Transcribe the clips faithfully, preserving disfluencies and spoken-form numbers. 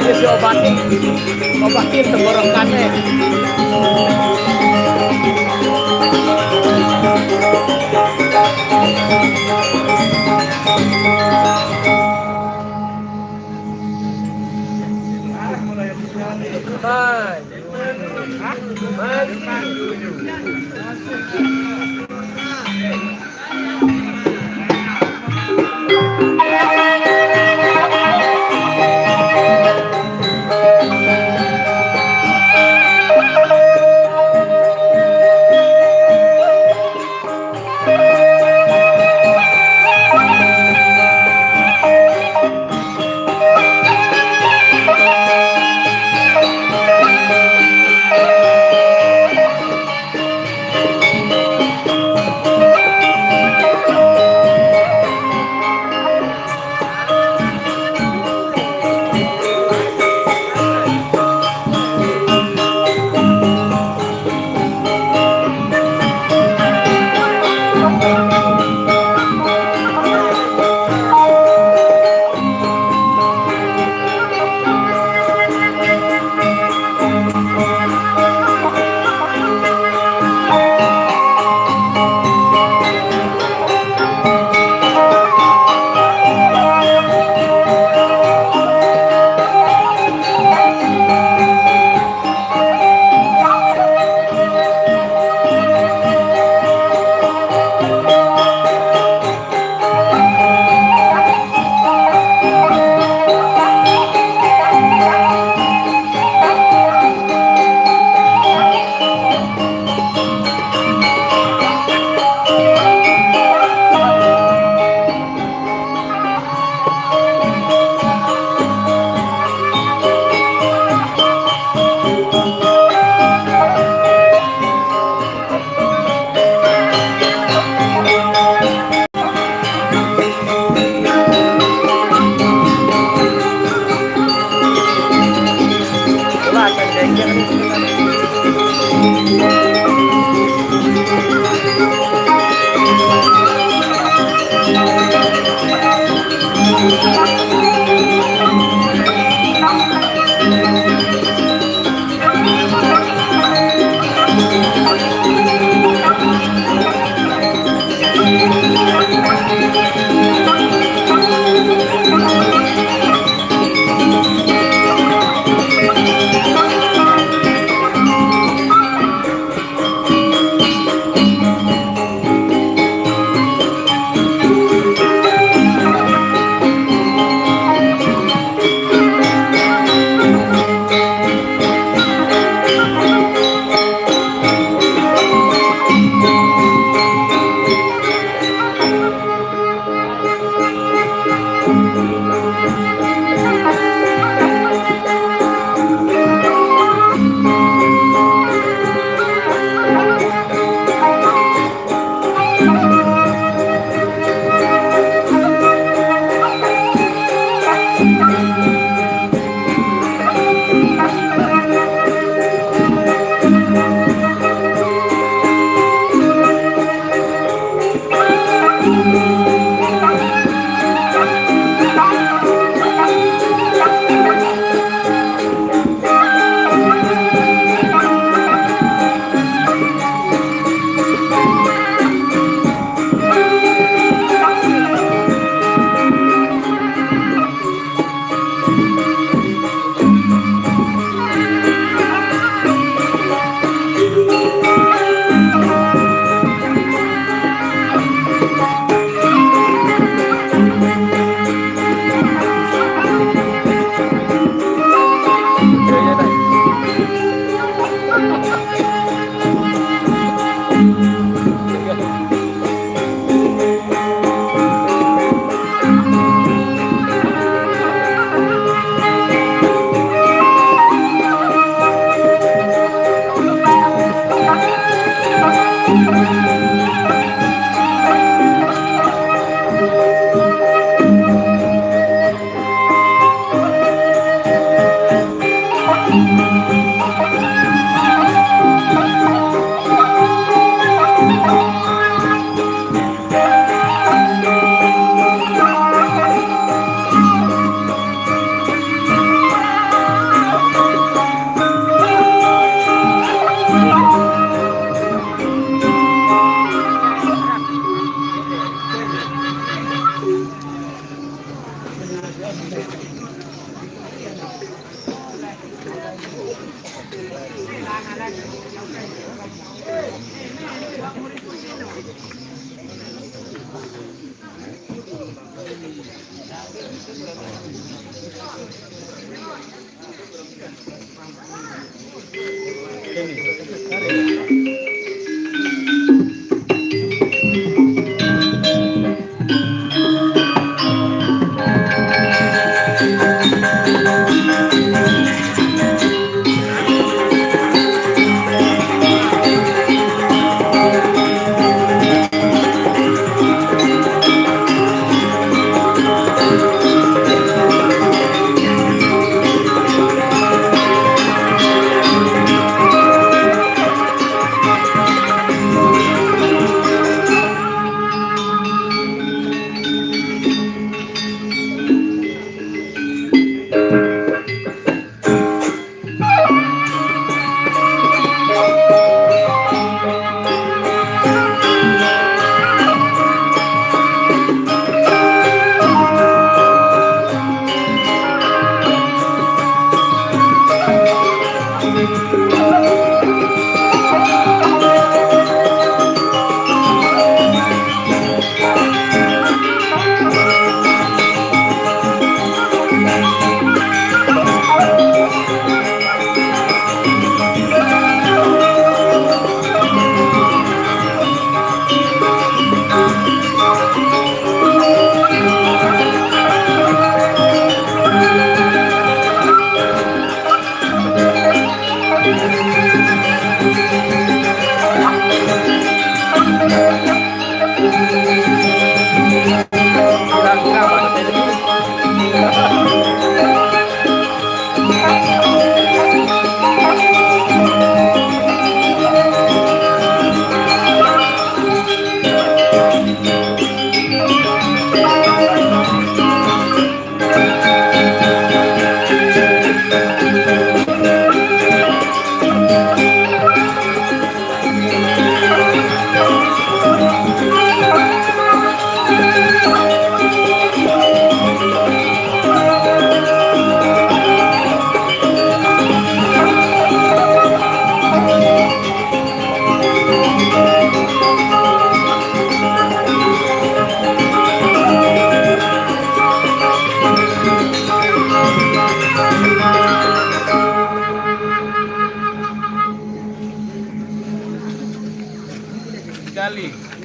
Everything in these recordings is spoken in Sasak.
Wis diobatin, obatin tenggorokannya. Hai.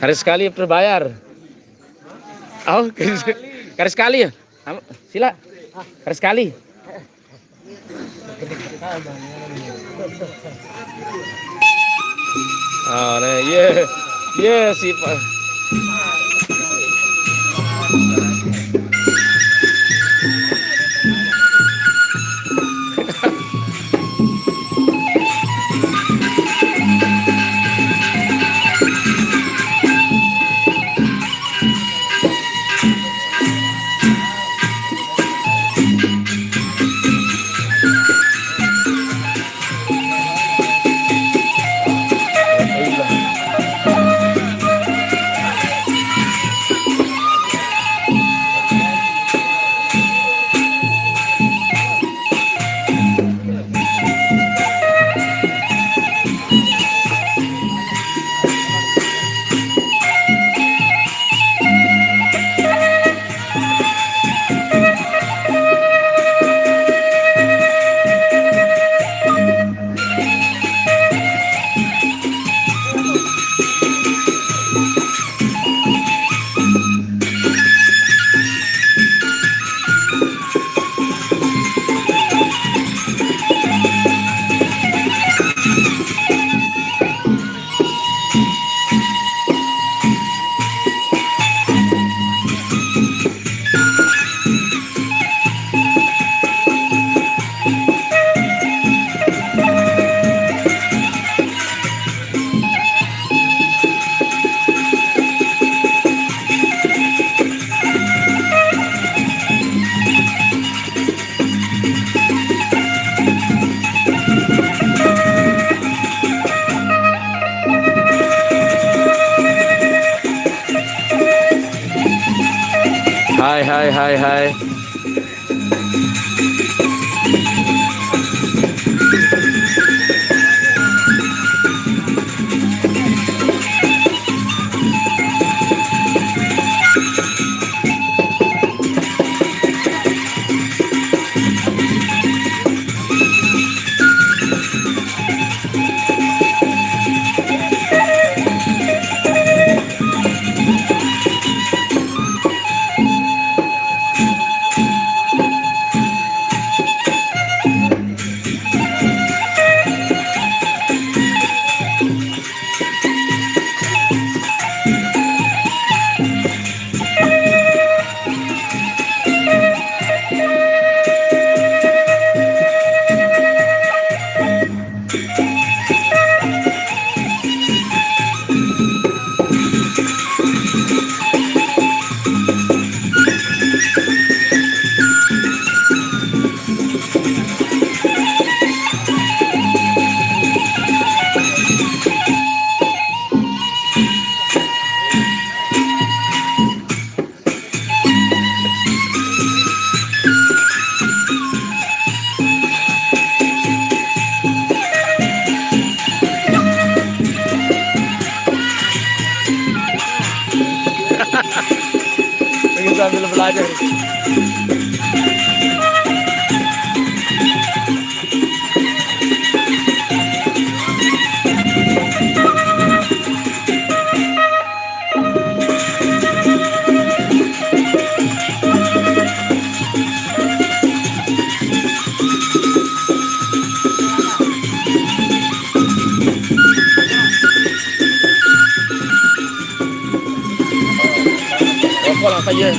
Karis sekali terbayar. Oh, karis, karis sekali ya? Am-, sila. Karis sekali. Oh, nah, iya. Iya, si Pak. Hai, hai, hai. Lagi sambil belajar. Rokok lah saja.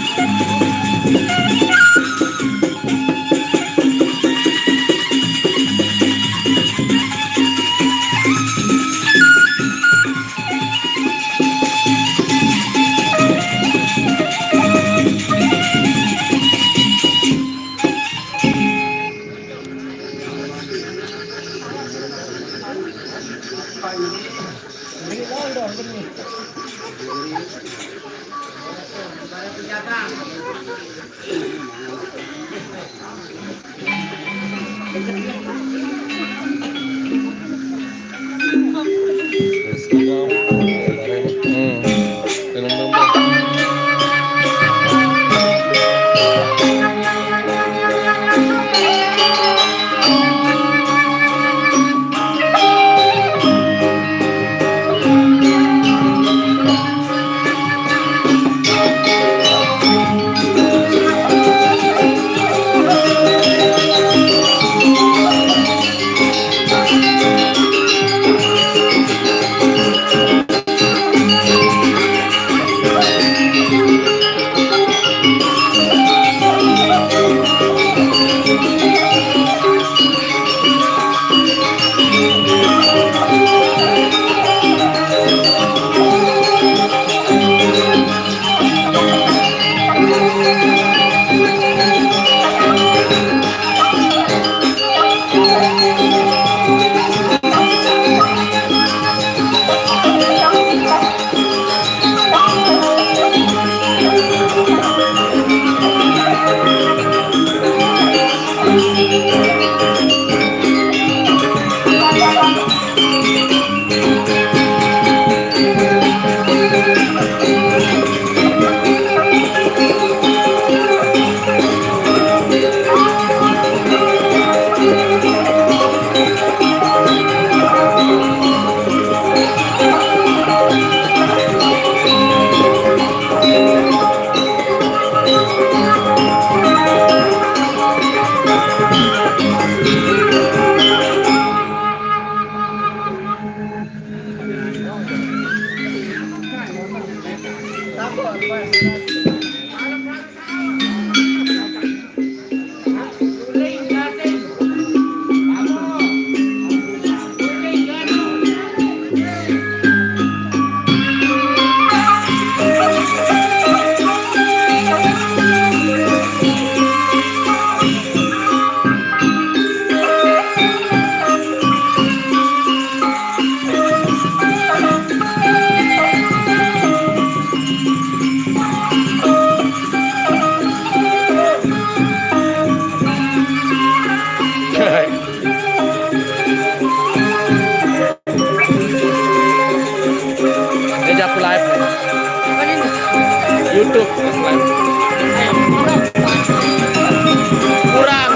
Kurang.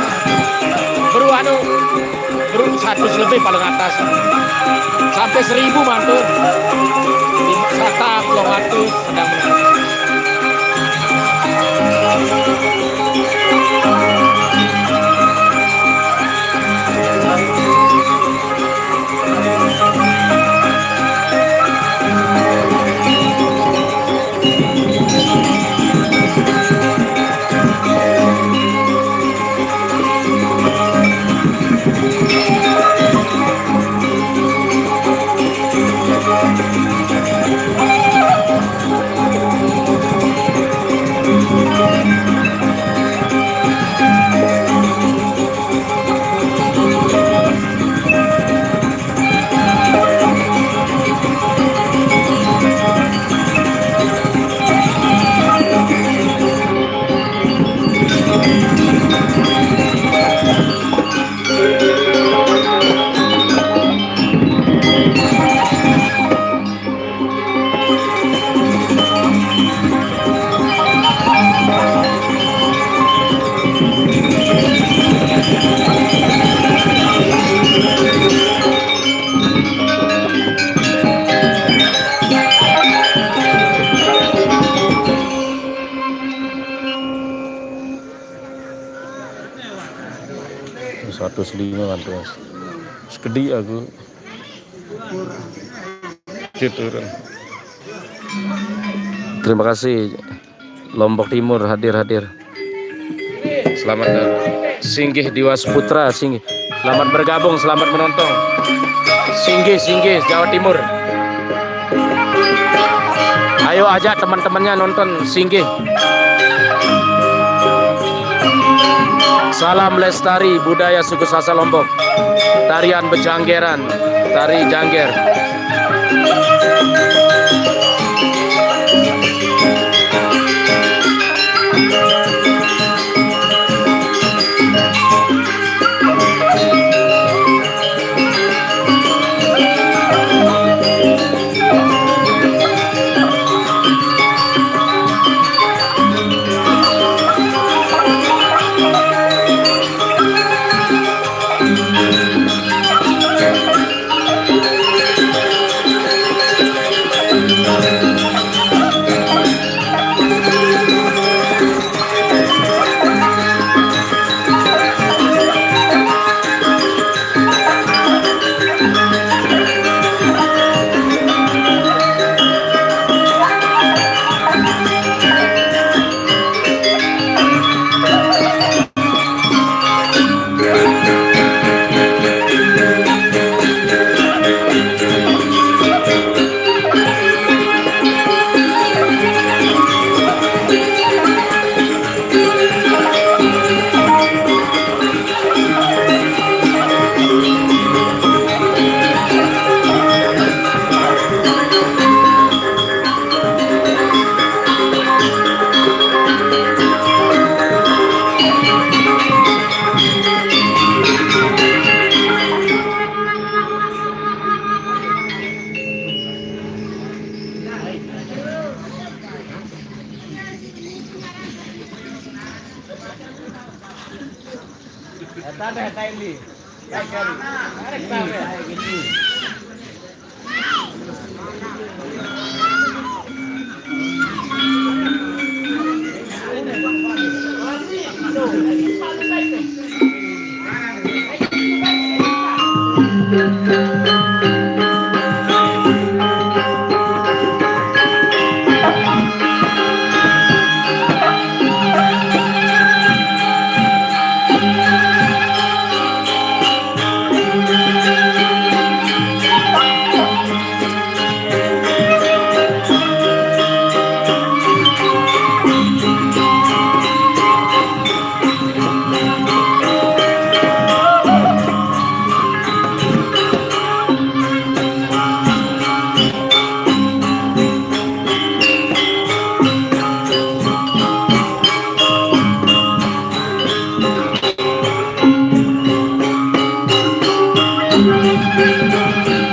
Baru anu, baru seratus lebih paling atas. Sampai seribu mantu. Sata, dua ratus, sedang. Seratus lima kan tuh. Sekedi aku. Gitu kan. Terima kasih. Lombok Timur hadir-hadir. Selamat datang. Singgih Diwa Sputra, Singgih. Selamat bergabung, selamat menonton. Singgih, Singgih, Jawa Timur. Ayo ajak teman-temannya nonton Singgih. Salam lestari budaya suku Sasak Lombok. Tarian bejanggeran, tari jangger.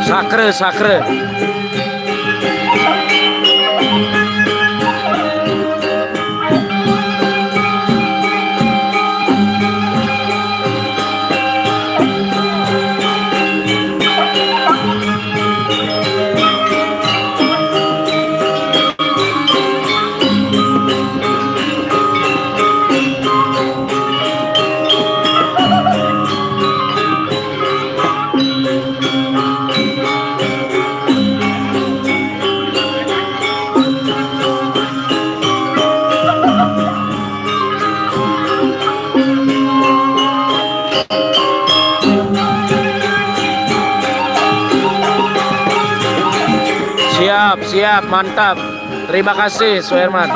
Sakre, sakre. Siap, siap, mantap. Terima kasih, Suherman.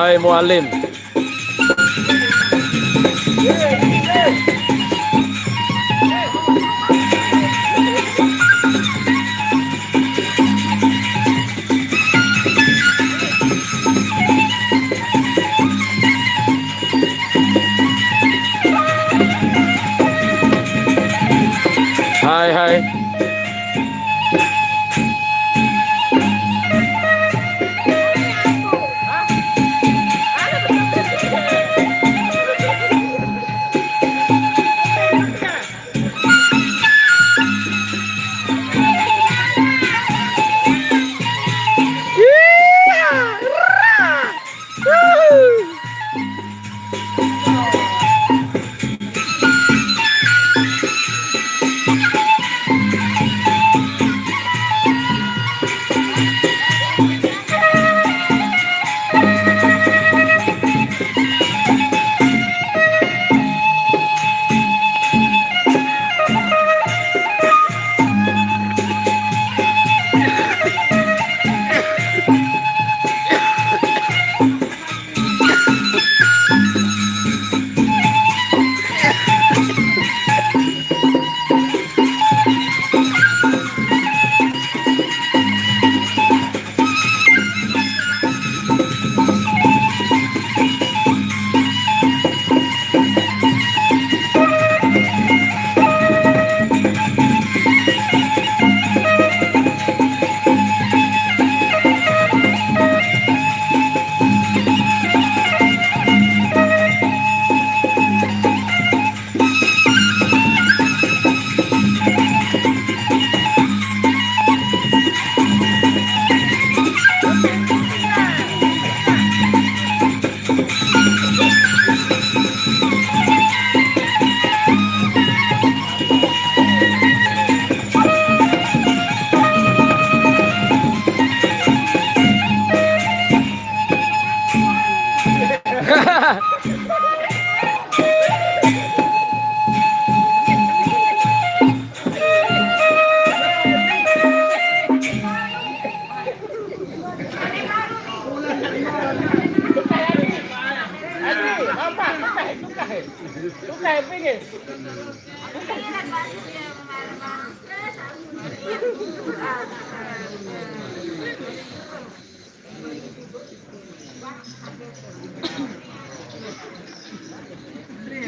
Hai Mualim. Hai, hai.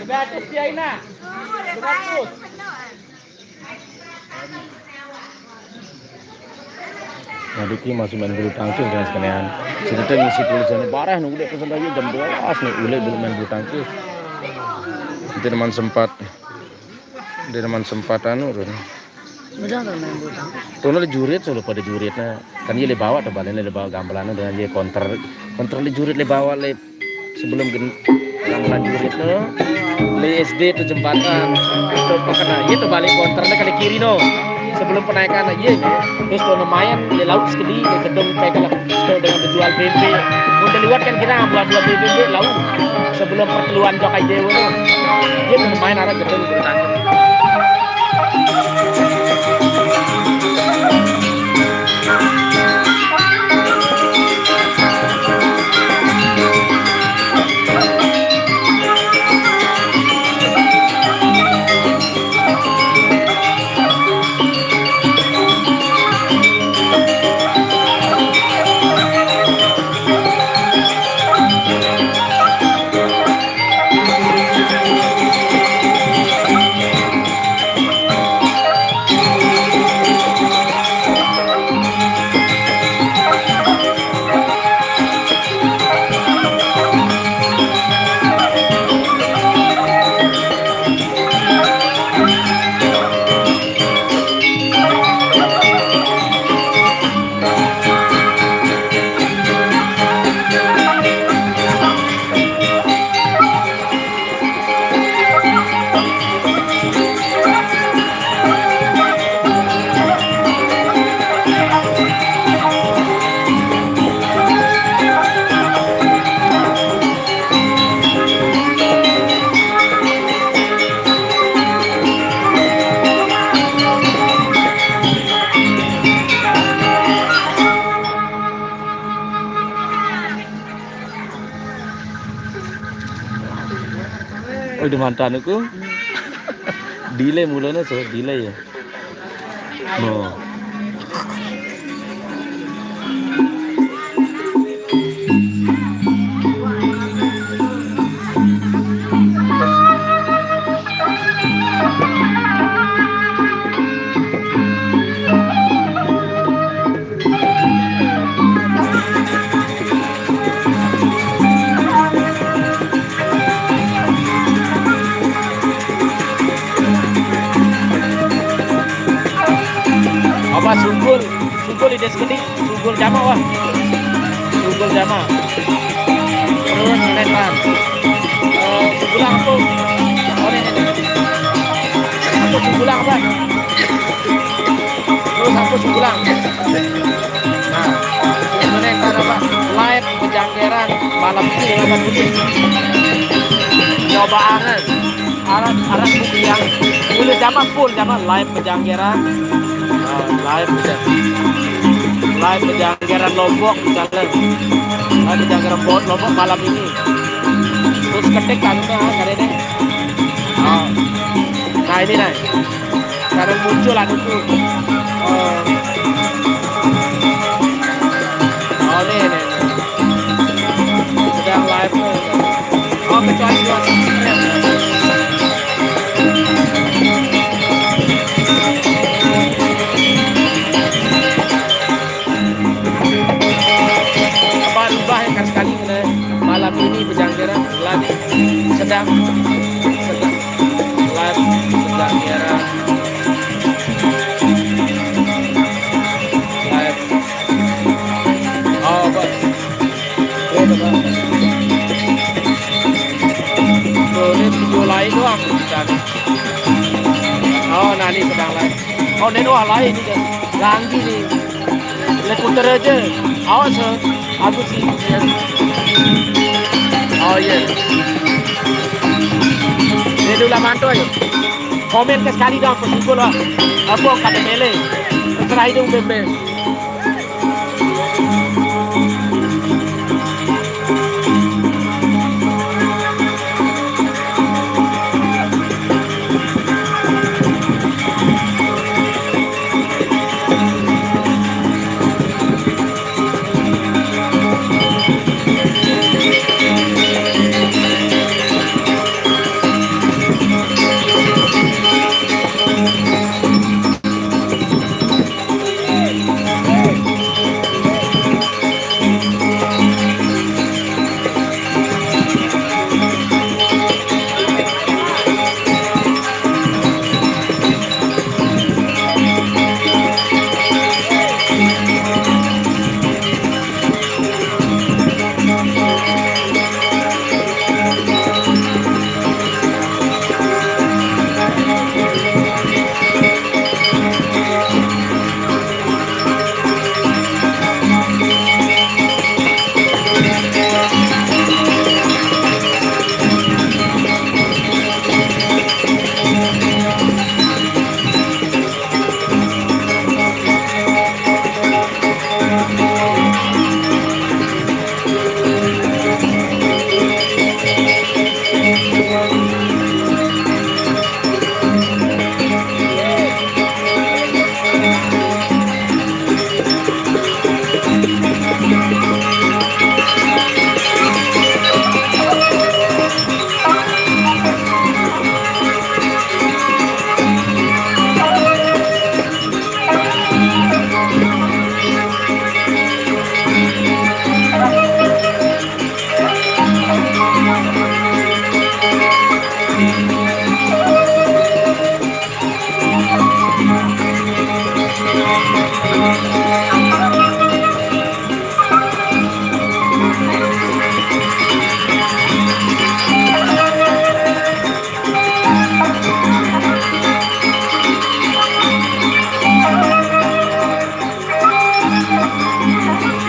Sudah atas dia, Ina. Sudah terus. Nah, Diki masih main bulu tangkis dengan sekalian. Sekitar ngisi kulit sana barah nunggu dia pesan lagi jam dua belas nih, udah belum main bulu tangkis. Kita teman sempat, dia teman sempat anu tuh. Udah nggak main bulu tangkis. Tuh ada jurit, sudah pada juritnya. Kan dia le bawa tuh, balen le bawa gamelan dengan dia counter, counter le jurit le bawa le sebelum gen, gamelan jurit tuh le S D tuh jembatan. Tuh pokoknya iya tuh balik counter le kali kiri no. Sebelum penaikan aja nih. Terus tuh lumayan le laut sekali, le gedung kayak kalau tuh dengan berjual bebek. Udah lewat kan kita buat jual bebek laut. Sebelum perteluan Jokai Dewa tuh. Dia lumayan ada gedung bulu tangkis. Udah mantan aku. Delay mulanya, so delay ya. No. Apa sugul? Sugul di sekedik, sugul jama wah. Sugul jama. Terus lempar. Eh, sugulang apa? Oh, ini, ini. Apa sugulang apa? Terus aku pulang. Nah, ini yang kata apa? Live pejanggeran malam ini dengan Bang Putih. Coba aneh. Alat alat bukti yang boleh zaman full zaman live pejanggeran. Nah, live pejang- live pejanggeran Lombok misalnya. Live pejanggeran buat Lombok malam ini. Terus ketik kan, nah, kali ini. Oh. Nah, ini, nah. Sekarang muncul anu tuh. Oh. Oh, nih, nih, nih. Sedang live nih. Oh, kecuali dua subscribe. Apa rubah ya kan sekali kena malam ini pejanggeran lagi sedang sedang live pejanggeran live. Oh, apa? Tuh, ini video lain doang kita nih. Oh, nah, ini sedang live. Oh, ini doang lain ini. Lagi nih. Le puter aja. Awas, eh. Aku sih. Oh, iya. Ini dulu lah, mantu aja. Komen ke sekali dong, aku simpul lah. Apa kata mele? Terserah hidung bembe.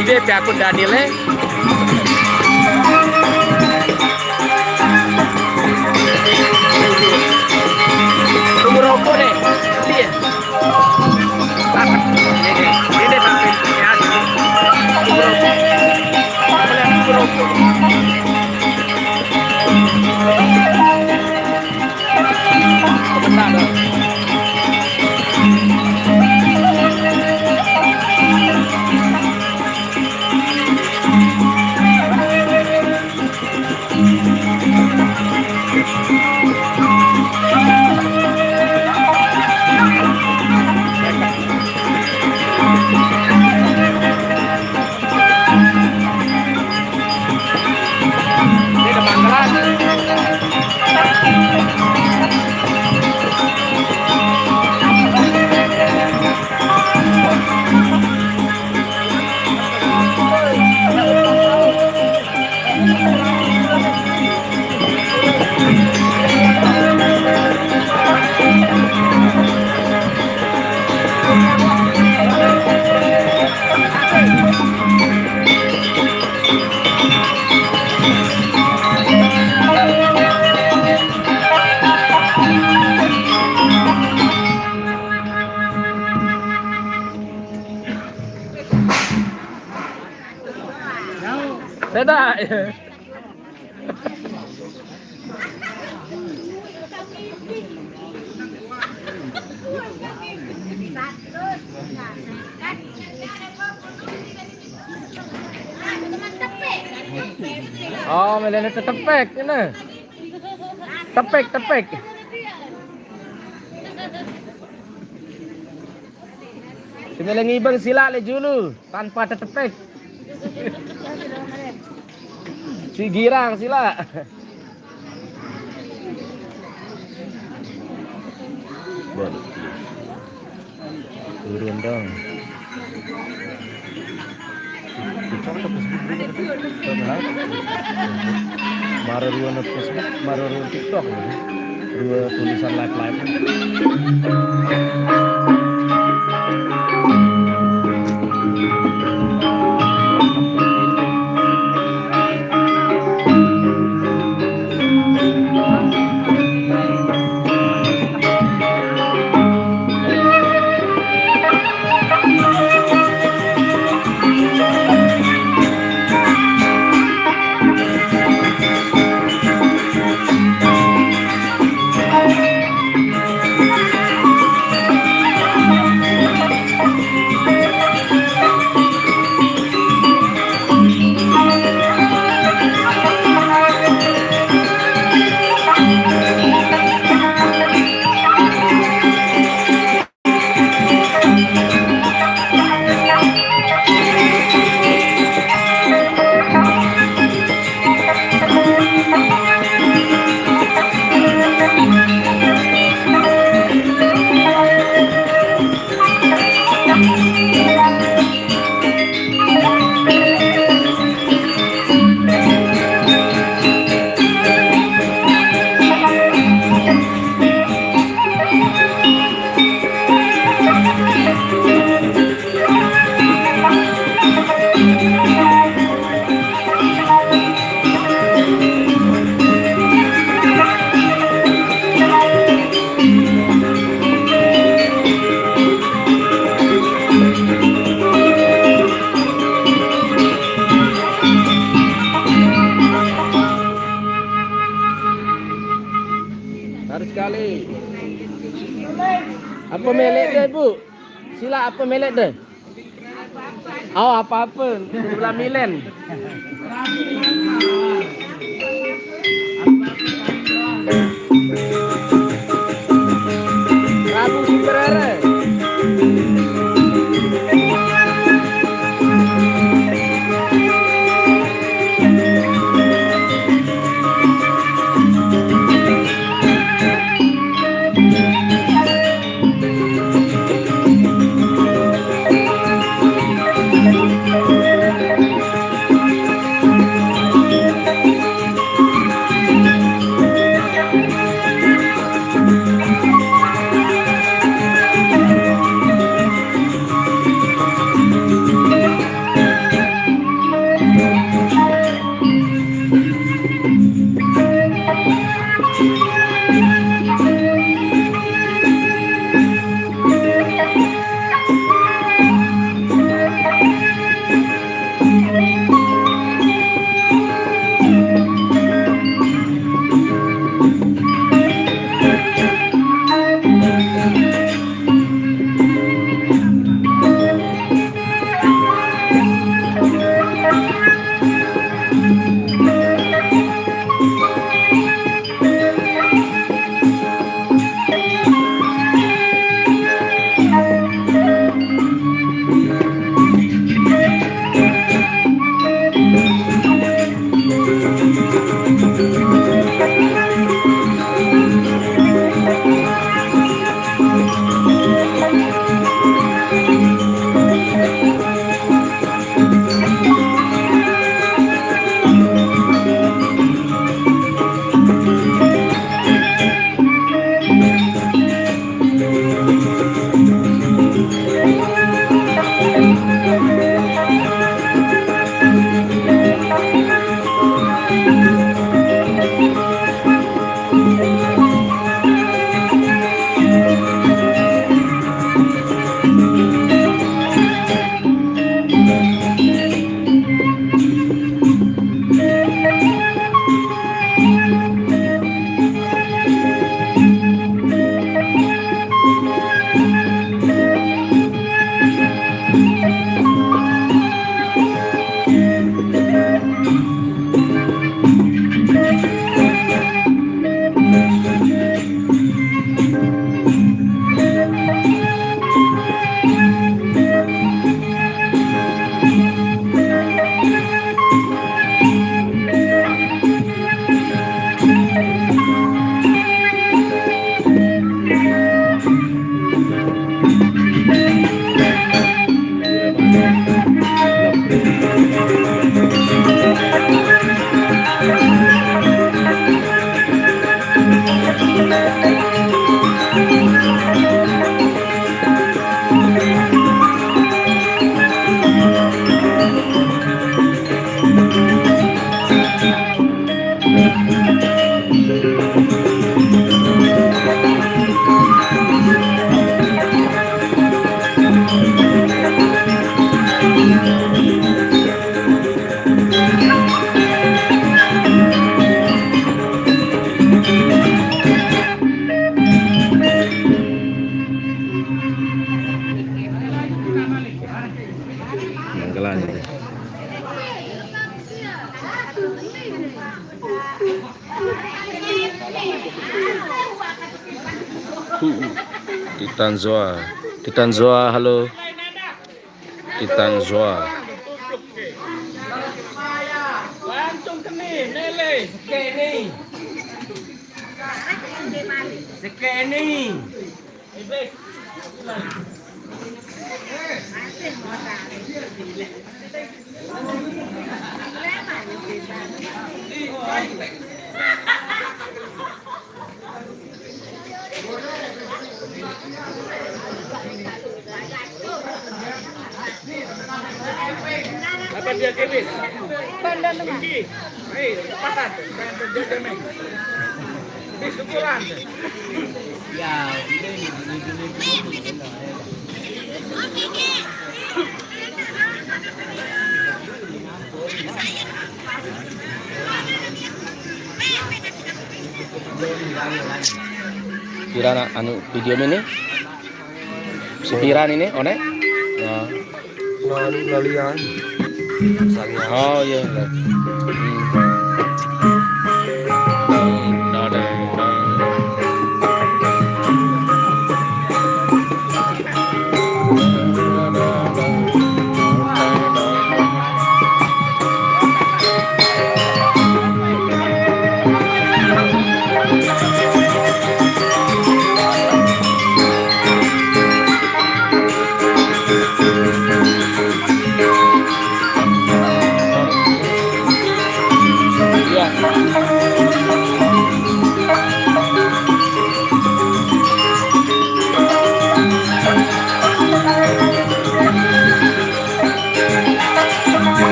Ide pe akun Daniel, eh. Tunggu rokok deh. Iya. Ini deh. Ini deh sampai ya. Tunggu rokok. Tunggu rokok. Sedak. Oh, mele ne tetepek ne. Tepek, tepek. Si mele ngibeng silaq leq julu tanpa tetepek. Si girang silaq. Baru turun dong. Maraq ruen Facebook, maraq ruen TikTok. Ruen tulisan live-live. Harus sekali. Apa meleq deh, Bu? Silaq apa meleq deh? Oh, apa-apa. Sebelah milen. Rabu Sumberere. Titan Zoa. Titan Zoa, halo. Titan Zoa. Langsung ke ni, Nele. Sekeni. Sekeni. Apa dia kebis? Tinggi. Hei, cepatan. Jangan terjadi, men. Di sukulan. Ya, ini, ini, ini, ini. Pira nak anu video ini? Sepiran ini, One? Nah. Nah, ini lalian. Misalnya. Oh iya.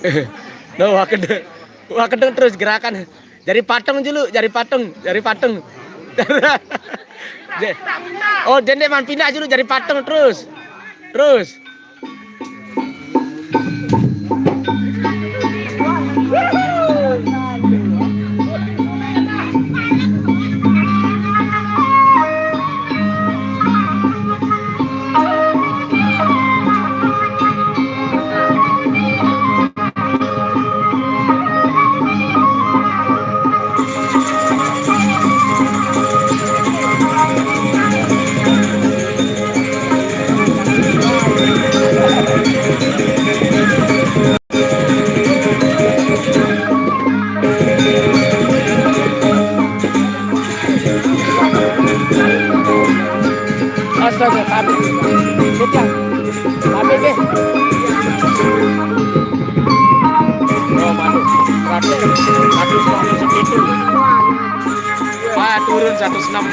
Hmm. No, wah kedeng. Wah kedeng terus gerakan. Jari patung dulu, jari patung, jari patung. Je-, oh, jende man pindah dulu jari patung terus. Terus. Astaga, habis. Sudah. Habis deh. Oh, masuk. Seratus, seratus lima puluh segitu. Wah, turun seratus enam.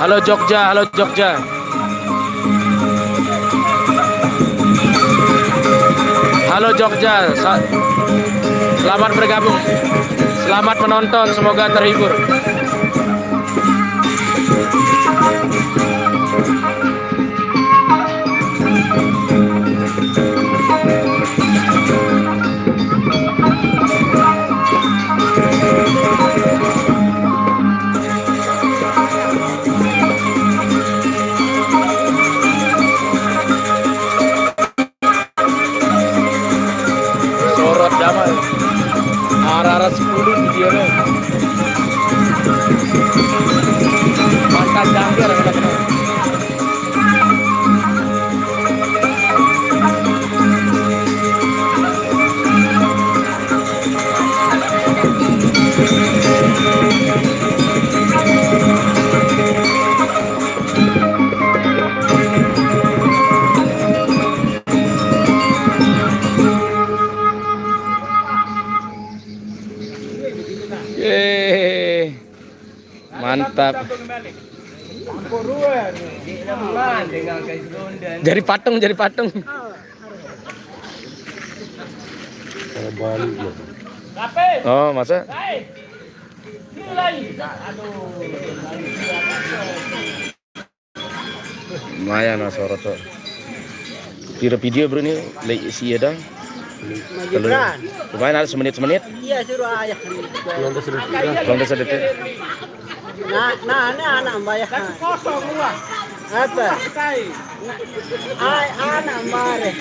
Halo Jogja, halo Jogja. Halo Jogja, sa- selamat bergabung. Selamat menonton, semoga terhibur. Sorot damai. Arah-arah sepuluh video nih. Mantan jangkir, kata-kata. Yeay. Mantap. Jadi patung, jadi patung. Oh, masa? Lumayan lah sorot tuh. Pira video, Bro, ini? Lek isi ya dong. Kalau lumayan ada semenit-semenit. Iya, suruh ayah. Belum tersedot. Belum tersedot. Nah, nah, ini anak mbak ya. Kosong, wah. Apa? Nah, ay, anak mbak.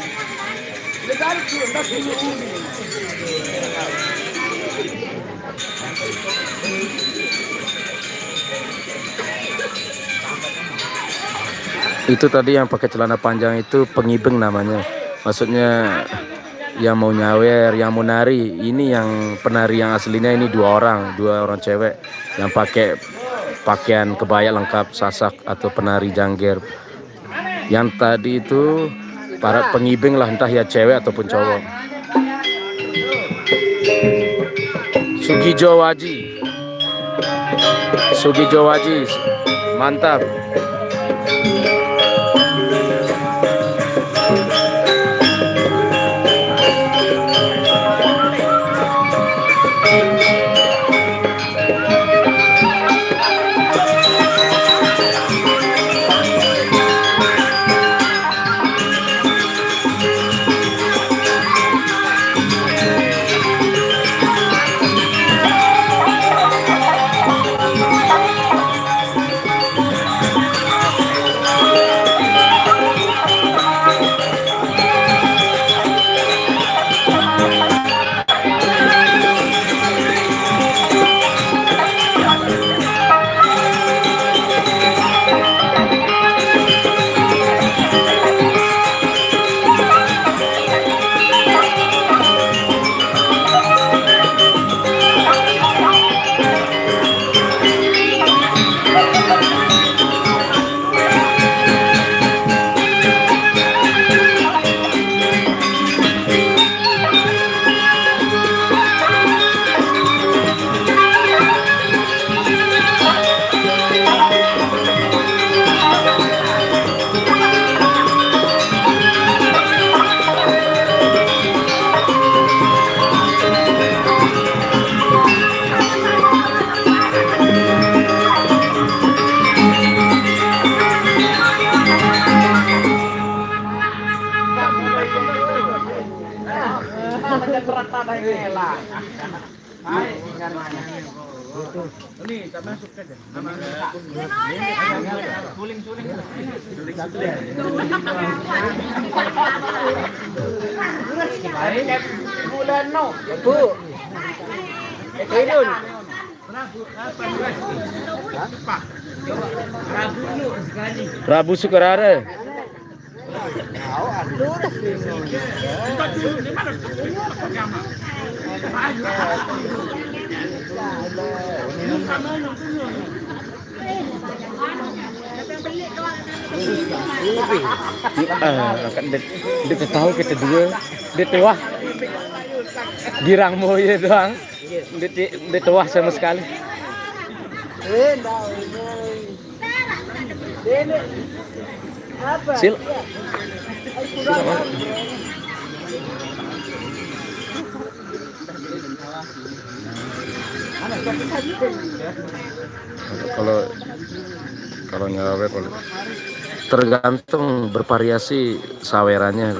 Itu tadi yang pakai celana panjang itu pengibeng namanya. Maksudnya yang mau nyawer, yang mau nari. Ini yang penari yang aslinya ini dua orang, dua orang cewek yang pakai pakaian kebaya lengkap Sasak atau penari jangger. Yang tadi itu para pengibing lah, entah ya cewek ataupun cowok. Sugijo Waji. Sugijo Waji. Mantap. Prabu Sukarara. Ah, kan dia, dia tahu kita dua. Dia tuah. Girang moye doang. Dia, dia tuah sama sekali. Eh, ndak, ini. Sil. Silakan. Kalau kalau nyawer, kalau tergantung, bervariasi sawerannya,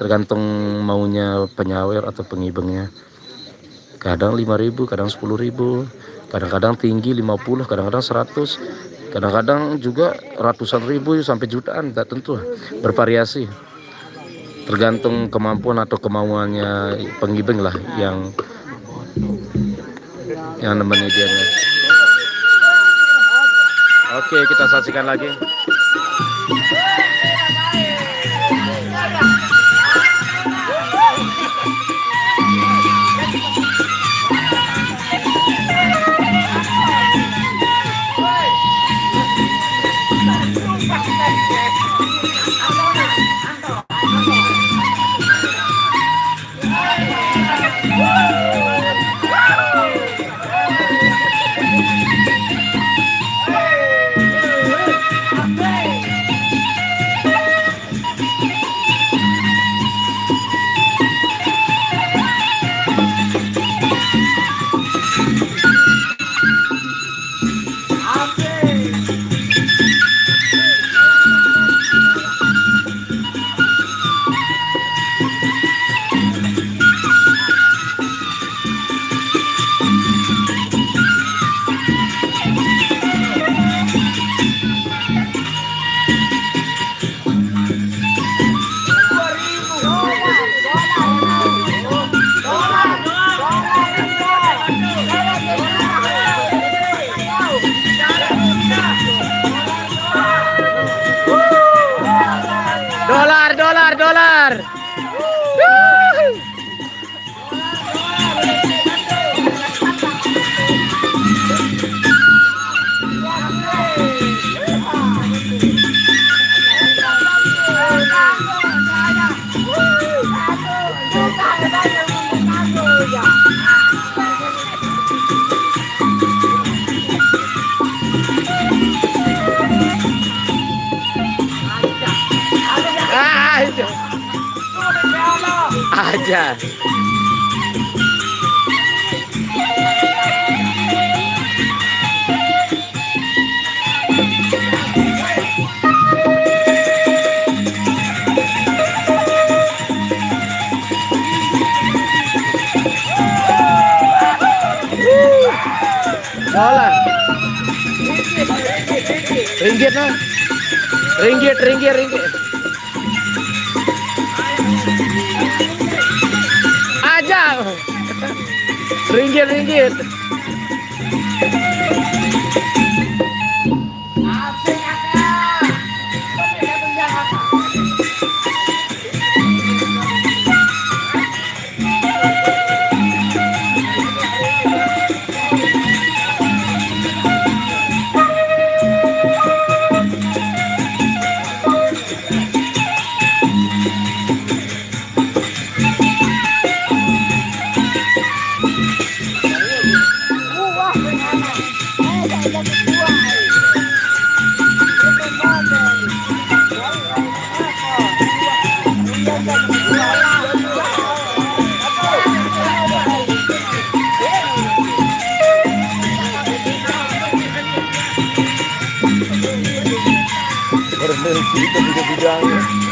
tergantung maunya penyawer atau pengibengnya. Kadang lima ribu, kadang sepuluh ribu, kadang-kadang tinggi lima puluh, kadang-kadang seratus, kadang-kadang juga ratusan ribu sampai jutaan, tak tentu, bervariasi. Tergantung kemampuan atau kemauannya pengibeng lah yang yang nemenin dia nih. Oke, kita saksikan lagi. Dolar, dolar, dolar. Ah, itu. Aja. Dolar. Ringgit, no? Ringgit, ringgit, ringgit. Aja. Ringgit, ringgit. Berhenti kita di bidang,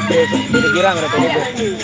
eh, di girang ada tadi tuh.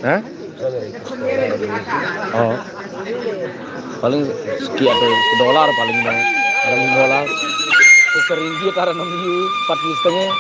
Hah? Oh. Paling sekian atau sedolar paling, paling dolar. Seringgit ada enam ribu, empat ribu setengah.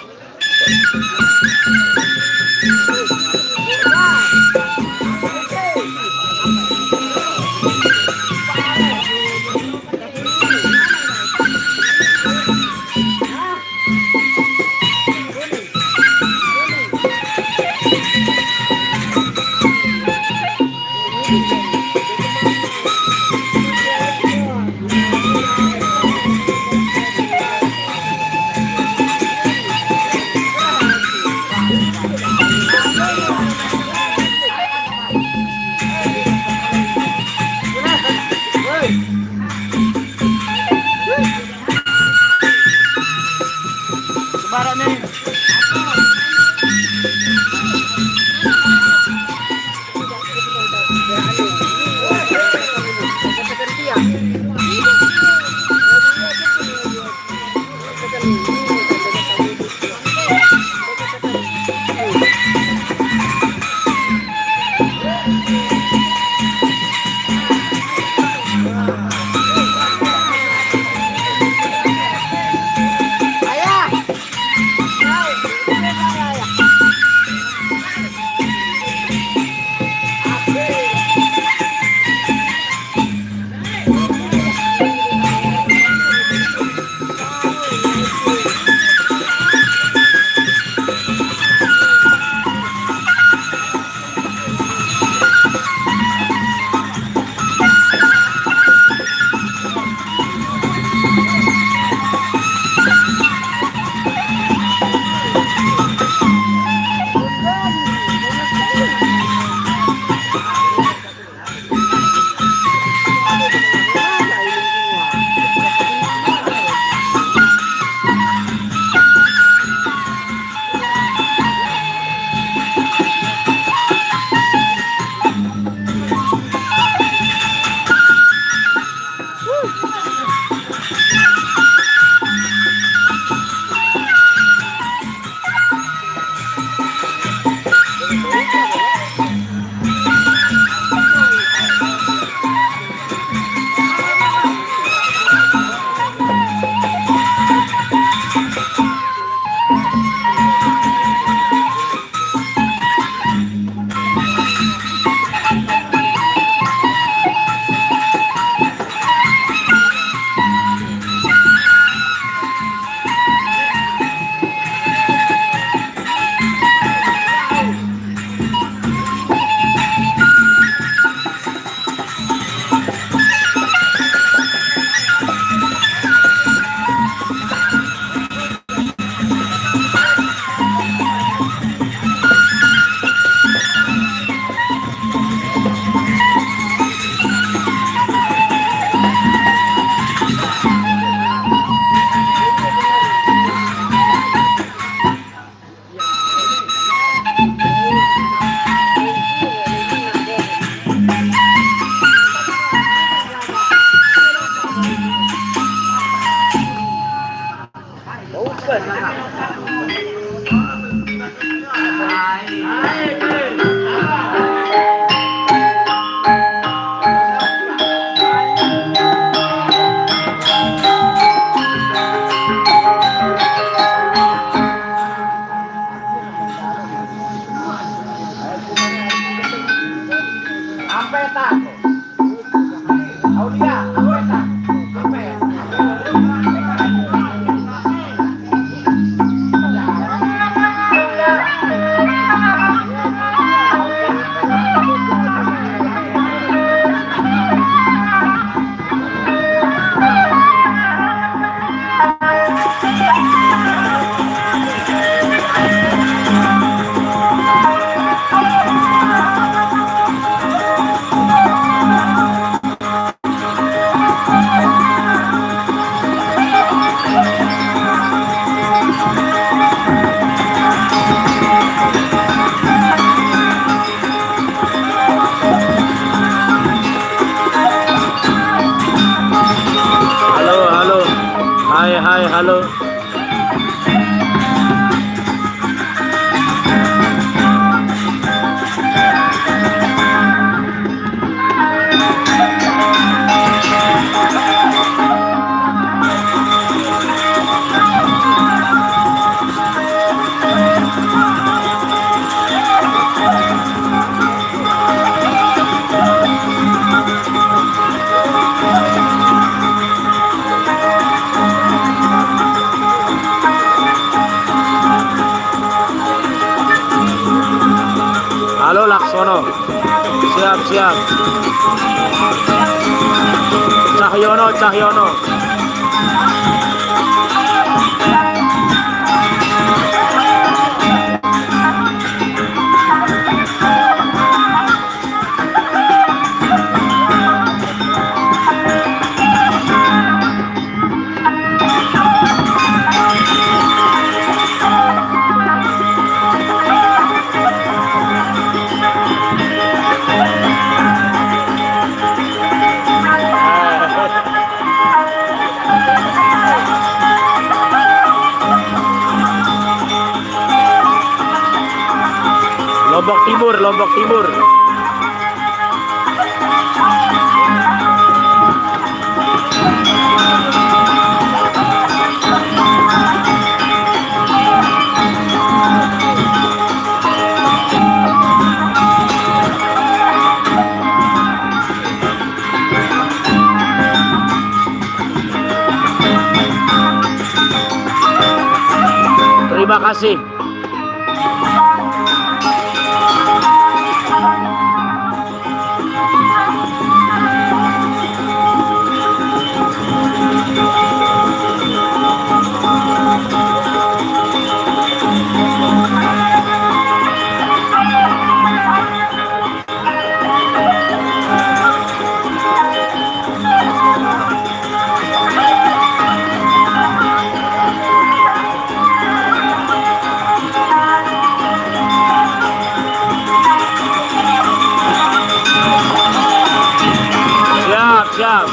Hai, halo. Halo, Laksono. Siap, siap. Cahyono, Cahyono. Lombok Timur, Lombok Timur. Terima kasih. Siap, siap.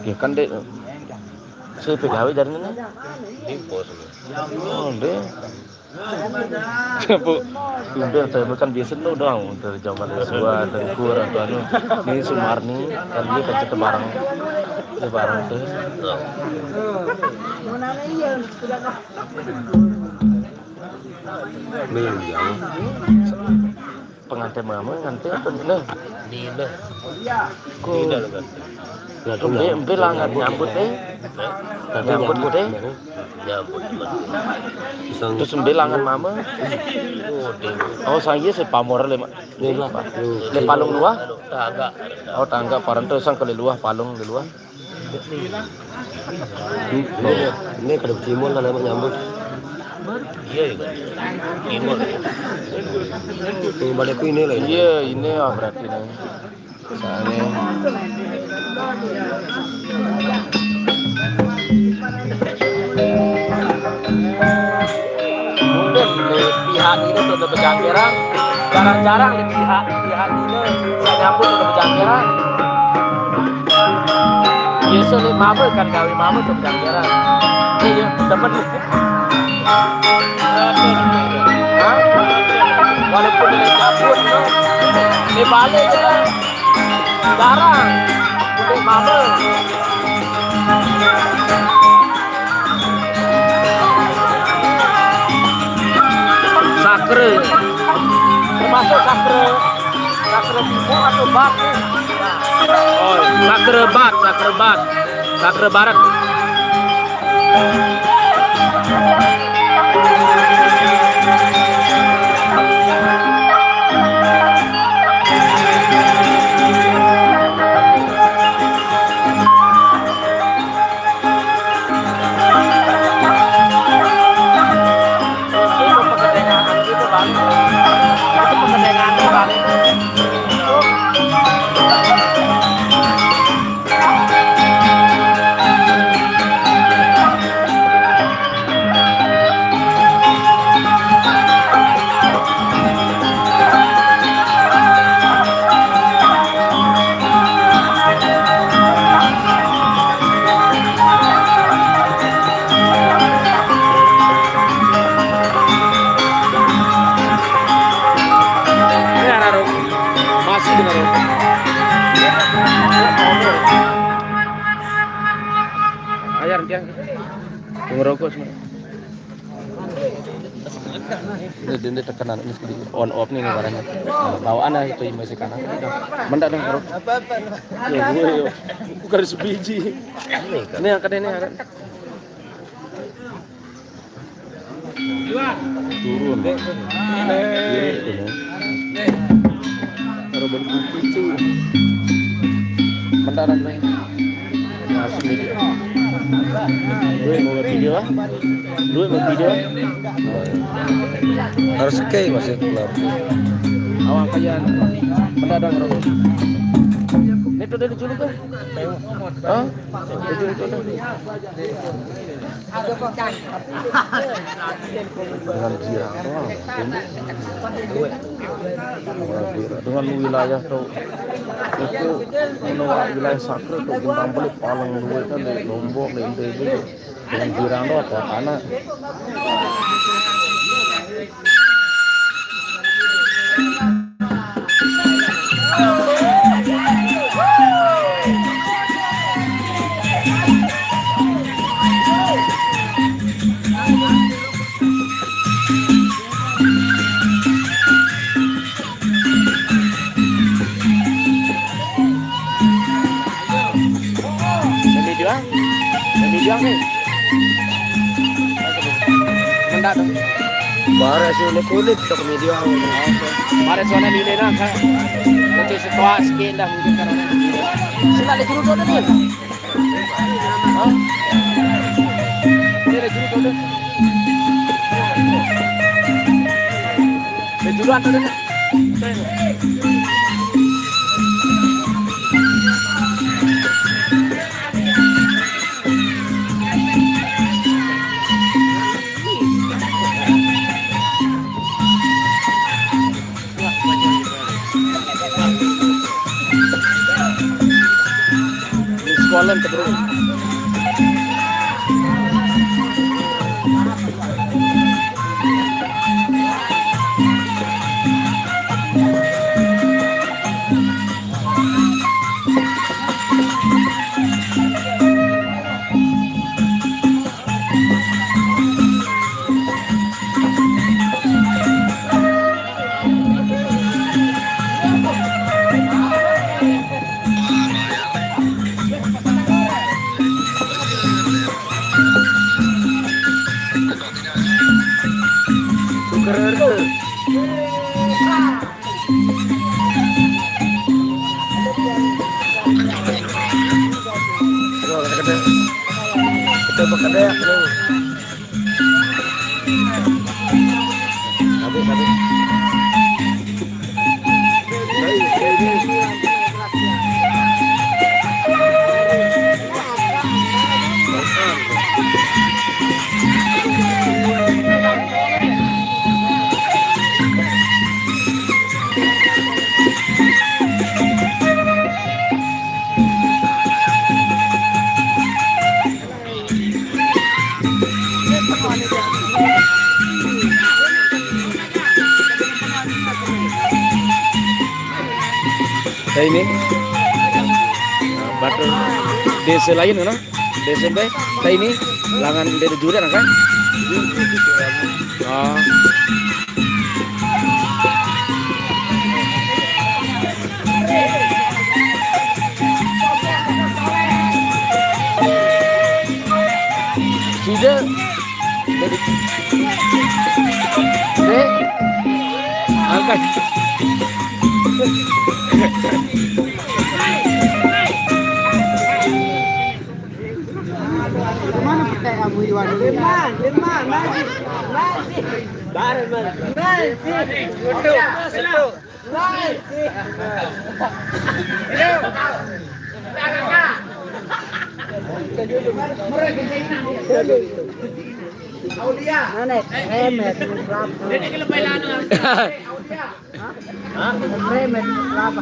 Ya kan, Dek. Saya pegawai dari mana? Di pos. Oh, Dek. Bu, udah, tapi kan biasa tuh dong, dari zaman Joshua, Tengkur, atau anu. Ini Sumarni, kan dia kan kita bareng, kita bareng tuh. Nih, ya. Pengantin mama, ngantin apa nih? Nina. Kok Nina lo kan. Embe, embe lah nggak nyambut, eh. Nyambut, nyambut, eh. Nyambut. Terus embe langan mama. Oh, sang iya sepamor le, Mak. Le palung luah. Tangga. Oh, tangga paranto sang kali luah, palung le luah. Ini, ini kada timur kan, emang nyambut. Iya, iya. Timur. Ini balik ini lah, ini. Iya, ini, ah, berarti ini. Soalnya mungkin di pihak ini tuh udah berjangkiran. Jarang-jarang di pihak, pihak ini saya nyambut udah berjangkiran. Biasa ni mama kan gawe mama tu bilang jarang. Iya, temen. Hah? Walaupun dia cabut tu, dia balik je lah. Jarang. Untuk mama. Sakra. Termasuk sakra, sakra timur atau bat ni? Oh, sakra bat, sakra bat. Sakra barat. Ini anak Rom. Masih dengan Rom. Ayar dia. Ngerokok semua. Ini dia, dia tekanan ini sekali on off ni, ni barangnya. Nah, bawaan lah itu masih kanan. Mendak dong, bro. Ya, gue, yo. Bukan sebiji. Ini angkat ini, angkat. Turun. Kiri itu, ya. Taruh balik buku itu. Mendak dong, Bang. Masih video. Duit mau video ah? Duit mau video ah? Harus oke masih keluar. Awak kaya mendadak, bro. Ini tuh dari dulu kan? Hah? Itu itu tuh. Dengan dia, wah, ini. Dengan wilayah tu, itu, anu, wilayah sakral tu, Bintang Beli paling luwih kan di Lombok, di N T B. Dengan girang tu apa tanah. Demi juang? Demi juang ni? Mendak tu. Bare sini kulit tu demi juang. Bare sana ni nak. Nanti setua sikit dah mungkin kan. Sila ada juru tu ni. Hah? Ini ada juru tu. Ada juru tu. Ini sekolah terus. Betul, betul. Habis, habis. Tei ni. Batur desa lain, no? Desa tei. Tei ni. Langan dari juri, kan? Oh. Sudah. Dek. Angkat. Mana pakai kamu, Iwan? Lima, lima, masih, masih. Bareng, Bang. Masih. Betul, betul. Mana? Remet, berapa? Hah? Remet, berapa?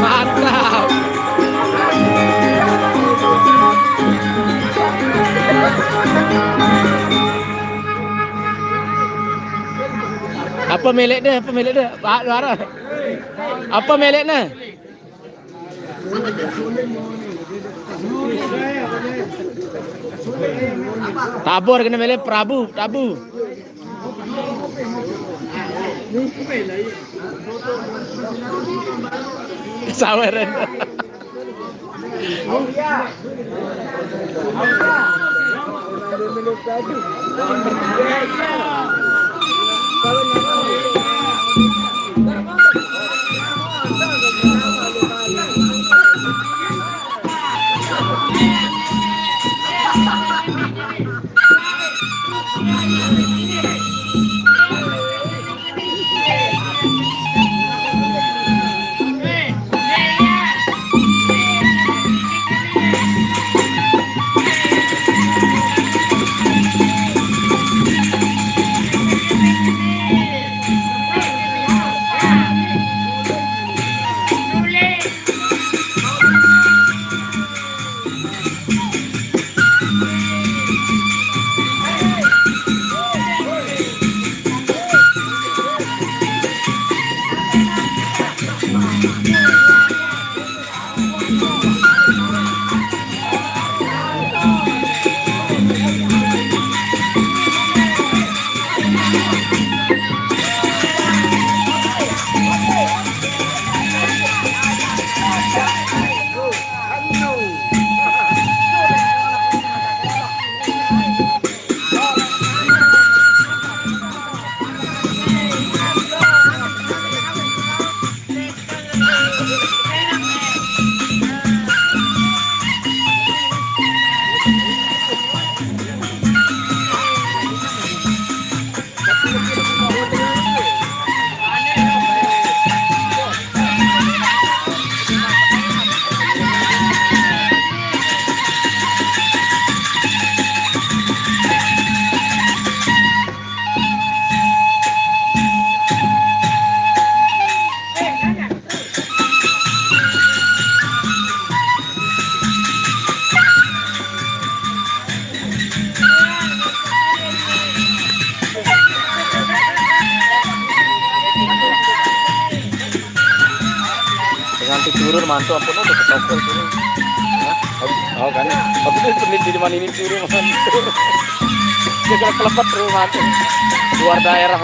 Mantap. Apa milik dia? Apa milik dia? Pak Luara. Apa milik dia? Tabur kena milik Prabu, Tabu. Saweran. Nanti turun mantu ampun, udah ke toko itu. Hah? Oh, kan? Tapi dia peneliti di mana ini turun mantu. Dia kalau kelepet terus mantu. Luar daerah.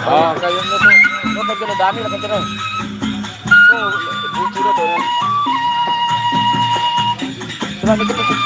Oh, kayaknya tuh. Lo kagak ada Dani lah kagak ada. Tuh, bucu dah tuh. Coba dikit, dikit.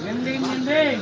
Ngending, ngending.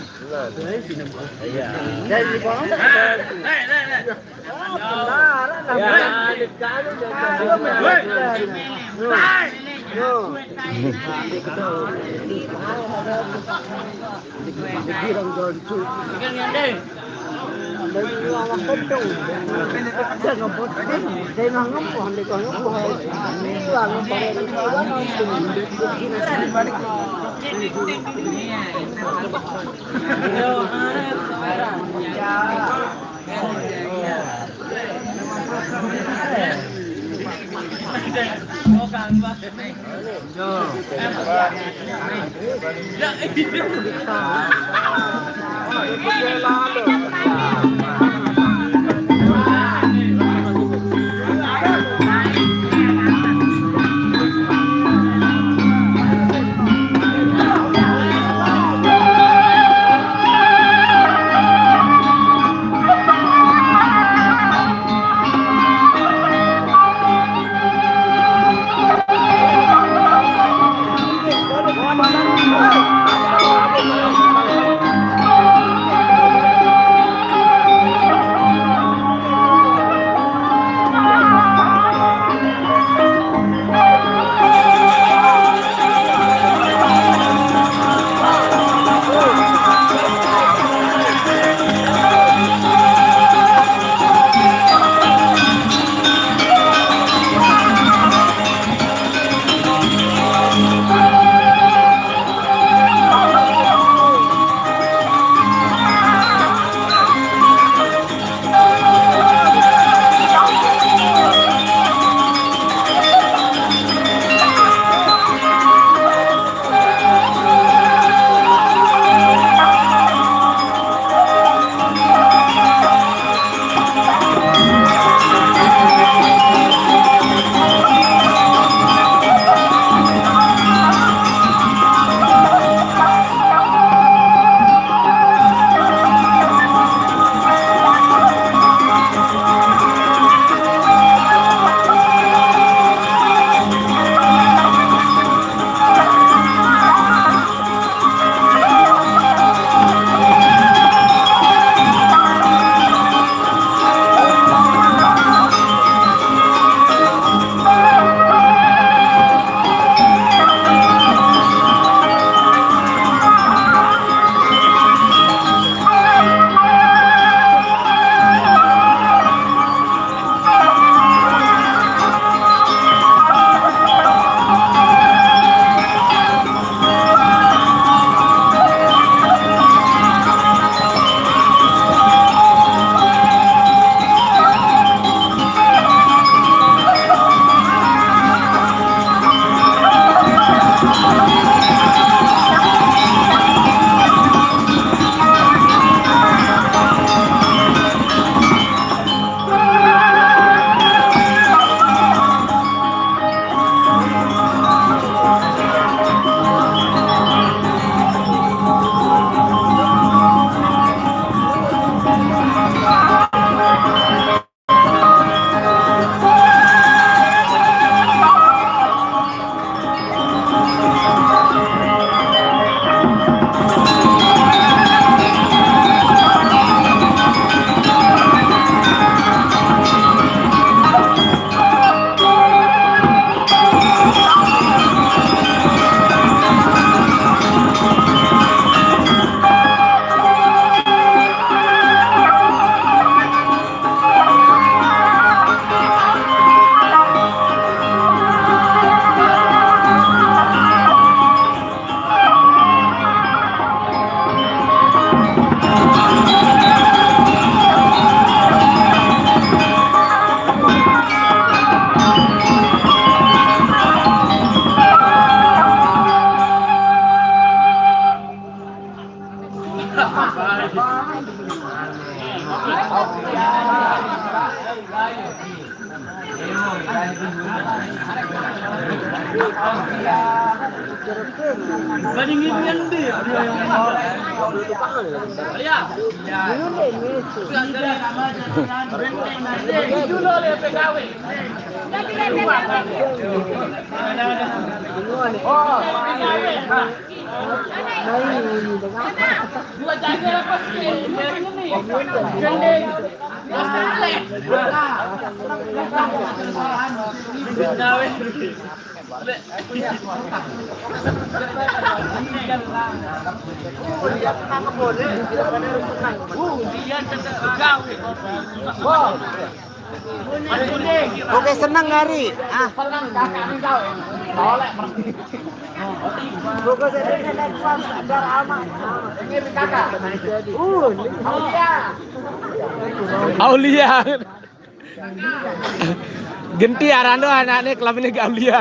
Oke, senang hari. Ah. Oke, senang hari. Uh, Aulia. Genti arando anaknya klub ini gak Aulia.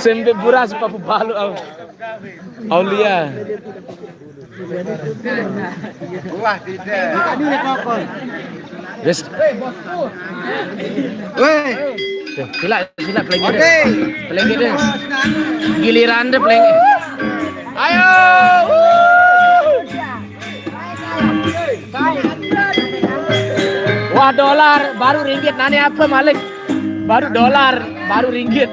Sembe buras papu balu au. Aulia. Wah, tidak. Yes. Weh. Sila, sila, pelengge deh. Oke. Pelengge deh. Giliran deh, pelengge. Ayo. Wah, dolar, baru ringgit. Nani apa, Malik? Baru dolar, baru ringgit.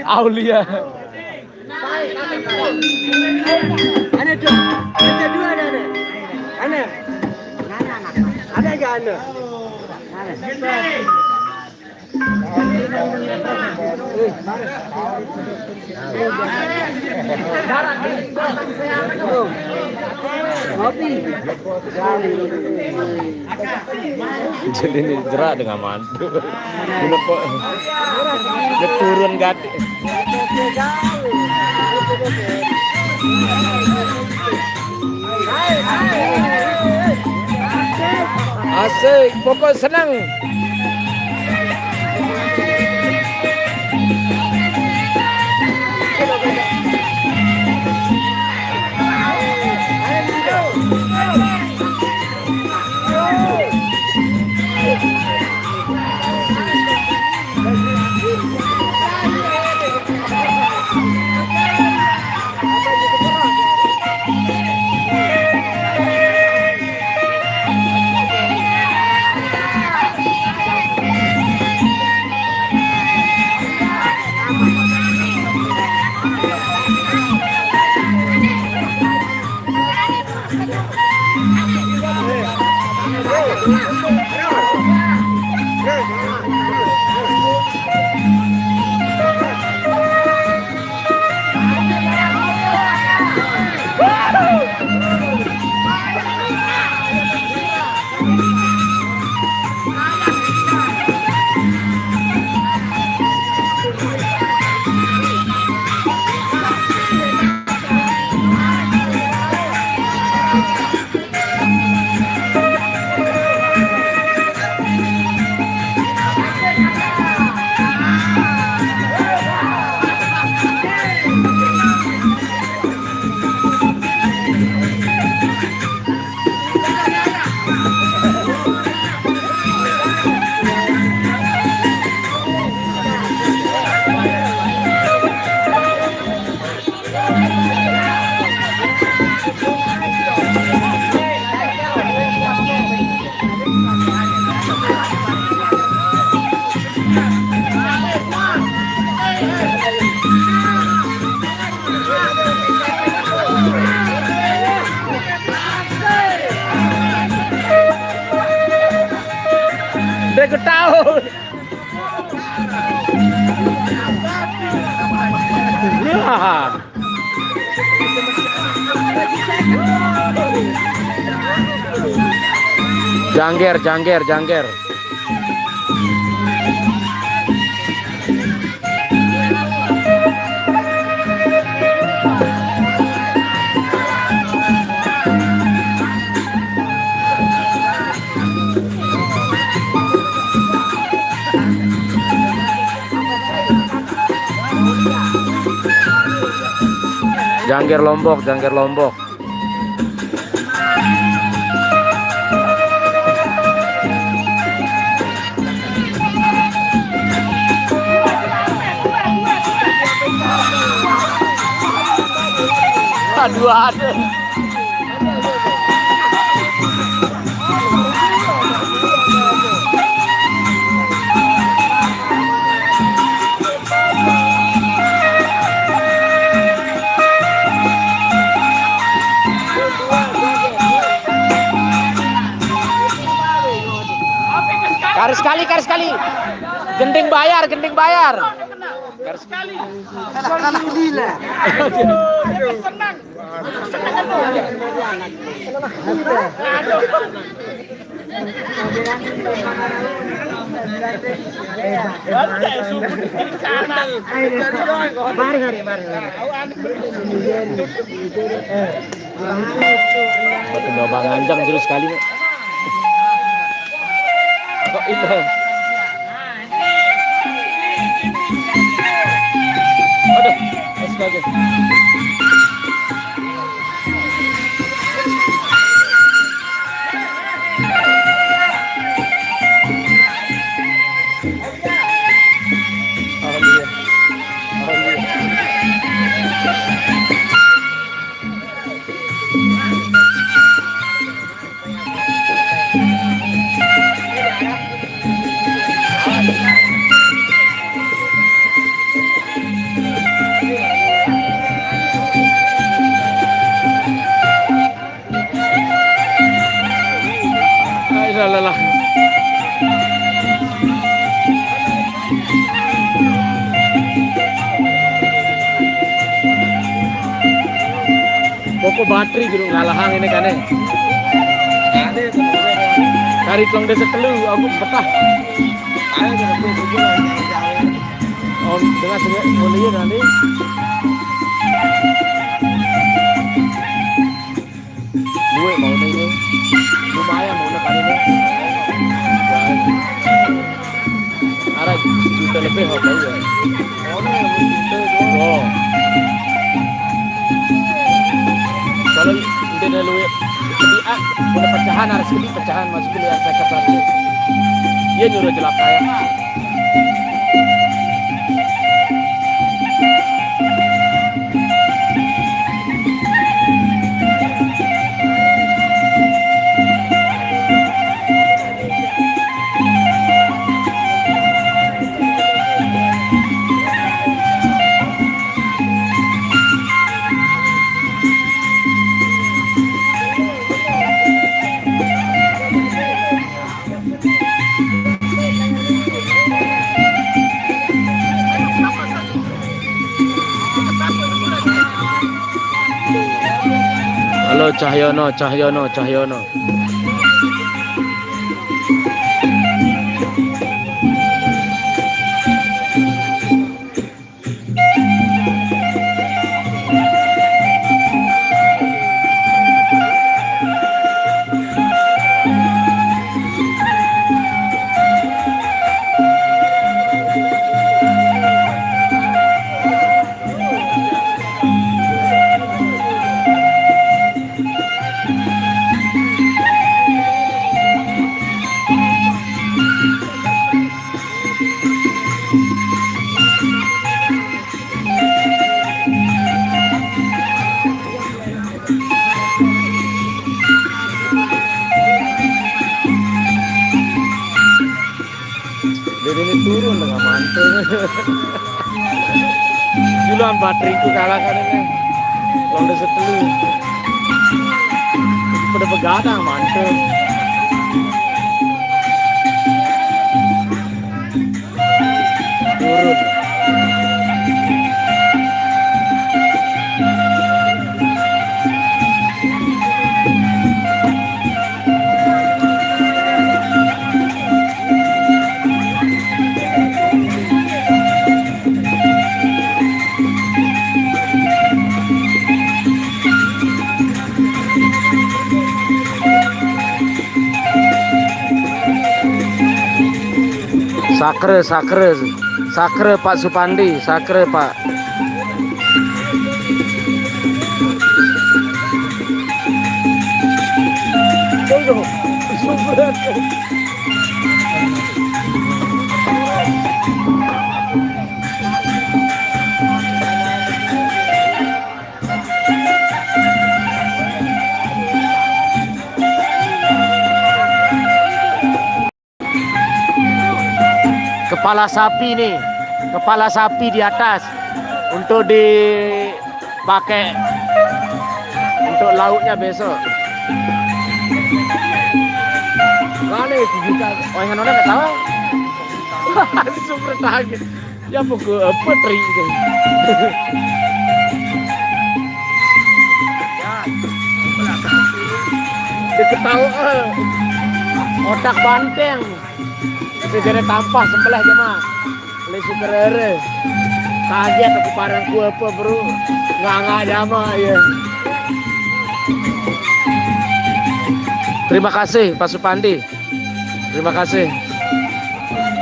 Aulia. Ada tuh. Ada dua ada, ada. Ada. Ada gak ada? Ada. Jadi ini jerak dengan mantu. Ini kok keturun gati. Asik, pokok senang. Dia ketawa. Ya. Jangger, jangger, jangger. Jangger Lombok, jangger Lombok. Aduh, aduh. Karis kali, karis kali. Gending bayar, gending bayar. Karis kali. Senang. Baru hari, baru hari. Batu Bambang Anjang terus sekali. Kok itu? Aduh, astaga. Alhamdulillah. Alhamdulillah. Ay, la, la, la. Pokok batri gitu ngalahang ini kan, eh. Dari Telong Desa Telu, aku betah. Oh, dengan sebenarnya nanti. Duit mau nih, lumayan mau nih kali ini. Ada juta lebih apa ya? Oh. Kalau nanti ada duit sedih, ah, udah pecahan, harus sedih pecahan, masuk dulu yang saya kata. Dia nyuruh jelak kayak. Halo, Cahyono, Cahyono, Cahyono. Jadi ini turun dengan mantul. Duluan bateriku kalah kan ini. Ronde setelu. Pada begadang mantul. Turun. Sakre, sakre, sakre Pak Supandi, sakre Pak. Kepala sapi nih, kepala sapi di atas untuk dipakai untuk lauknya besok. Mana itu kita? Oh, yang nona nggak tahu. Super tahan. Ya, pokok apa teri itu? Dia ketawa. Otak banteng. Jare tampah sembelih jama. Beli sukerere. Kaget aku parang ku apa, bro. Nganga jama, ya. Terima kasih, Pak Supandi. Terima kasih.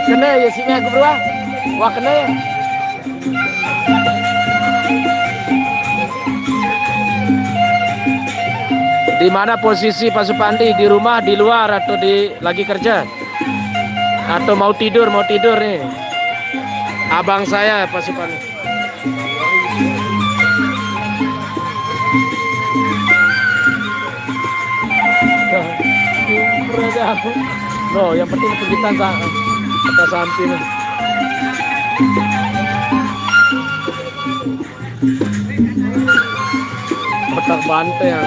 Kena ya sini aku, bro. Wah, kena ya. Di mana posisi Pak Supandi? Di rumah, di luar, atau di lagi kerja? Atau mau tidur, mau tidur nih. Abang saya, Pak Supandi. No, yang penting pendidikan sa-, kata Santi nih. Otak banteng.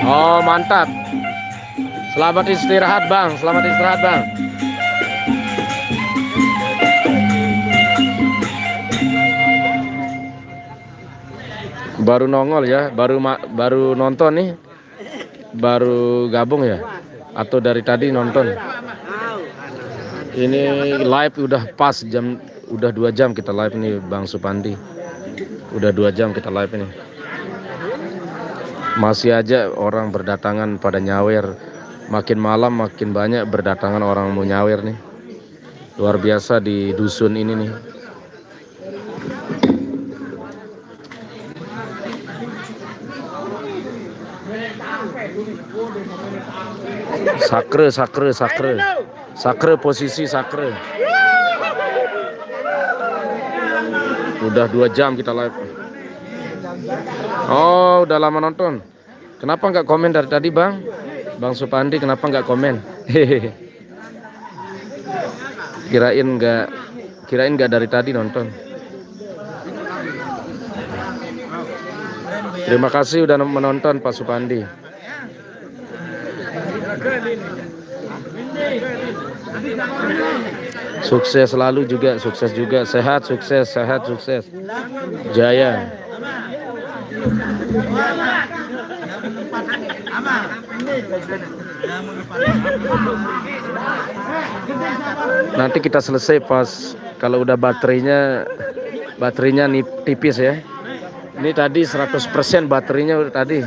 Oh, mantap. Selamat istirahat, Bang. Selamat istirahat, Bang. Baru nongol ya, baru ma-, baru nonton nih. Baru gabung ya? Atau dari tadi nonton? Ini live udah pas jam, udah dua jam kita live nih, Bang Supandi. Udah dua jam kita live ini. Masih aja orang berdatangan pada nyawer. Makin malam makin banyak berdatangan orang mau nyawer nih. Luar biasa di dusun ini nih. Sakre, sakre, sakre. Sakre, posisi sakre. Udah dua jam kita live. Oh, udah lama nonton. Kenapa nggak komen dari tadi, Bang? Bang Supandi, kenapa nggak komen? Kirain nggak, kirain nggak dari tadi nonton. Terima kasih udah menonton, Pak Supandi. Sukses selalu juga, sukses juga, sehat, sukses, sehat, sukses. Jaya. Nanti kita selesai pas kalau udah baterainya, baterainya nip-, tipis ya. Ini tadi seratus persen baterainya tadi.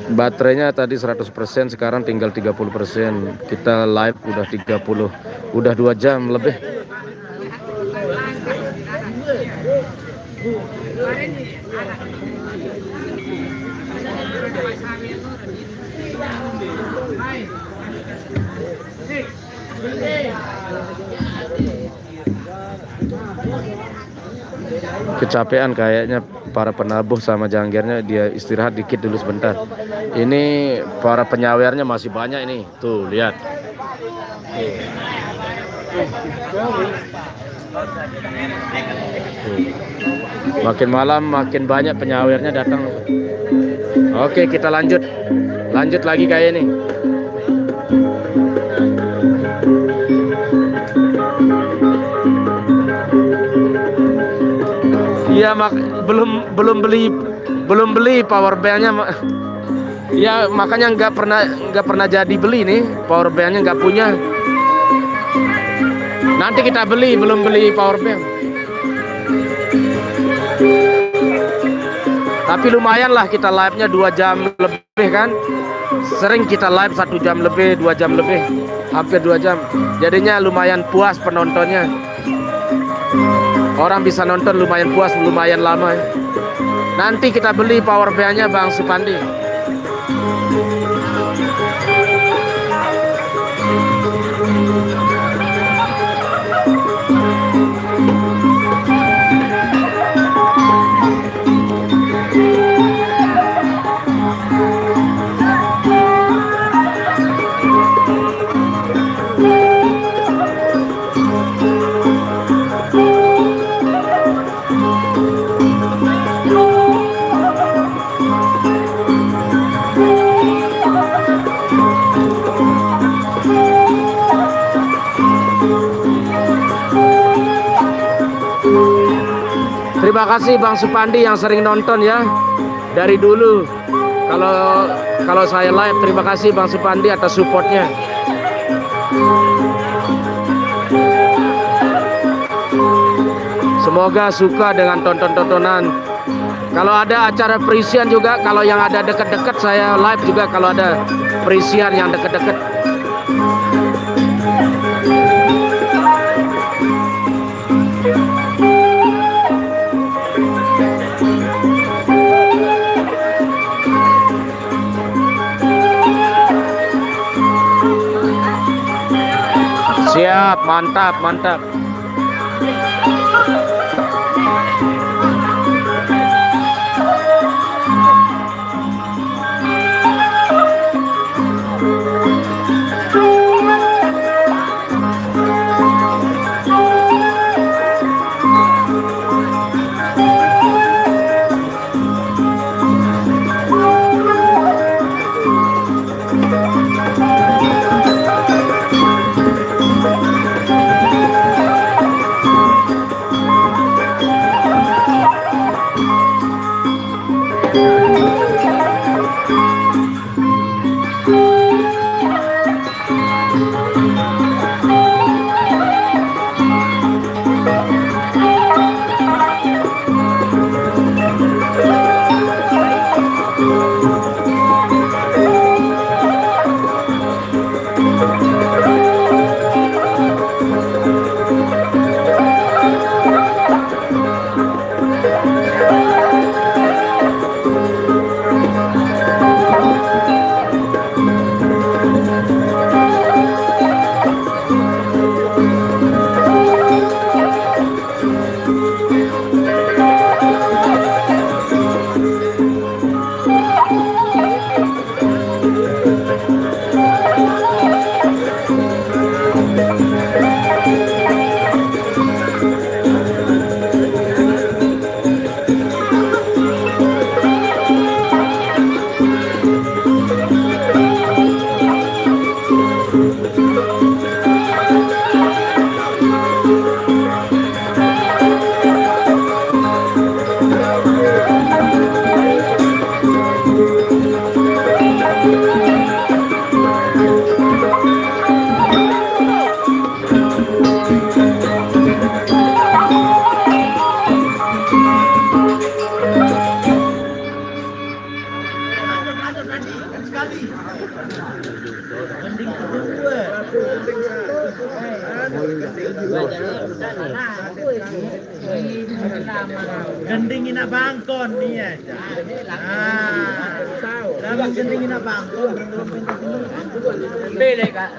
Baterainya tadi seratus persen, sekarang tinggal tiga puluh persen. Kita live udah tiga puluh, udah dua jam lebih. Kecapean kayaknya para penabuh sama janggernya, dia istirahat dikit dulu sebentar. Ini para penyawernya masih banyak ini. Tuh, lihat. Tuh. Makin malam makin banyak penyawernya datang. Oke, kita lanjut. Lanjut lagi kayak ini. Iya, mak-, belum, belum beli, belum beli power banknya, Mak. Ya, makanya nggak pernah, nggak pernah jadi beli nih, power banknya nggak punya. Nanti kita beli, belum beli power bank. Tapi lumayan lah kita live-nya dua jam lebih kan. Sering kita live satu jam lebih, dua jam lebih, hampir dua jam. Jadinya lumayan puas penontonnya. Orang bisa nonton lumayan puas, lumayan lama. Nanti kita beli power bank-nya Bang Supandi. Terima kasih Bang Supandi yang sering nonton ya dari dulu. Kalau kalau saya live, terima kasih Bang Supandi atas supportnya. Semoga suka dengan tonton-tontonan. Kalau ada acara perisian juga, kalau yang ada deket-deket saya live juga kalau ada perisian yang deket-deket. Siap, mantap, mantap. Gending ina bangkon ni ya. Ah. Dalam gending ina bangkon. Beda, Kak.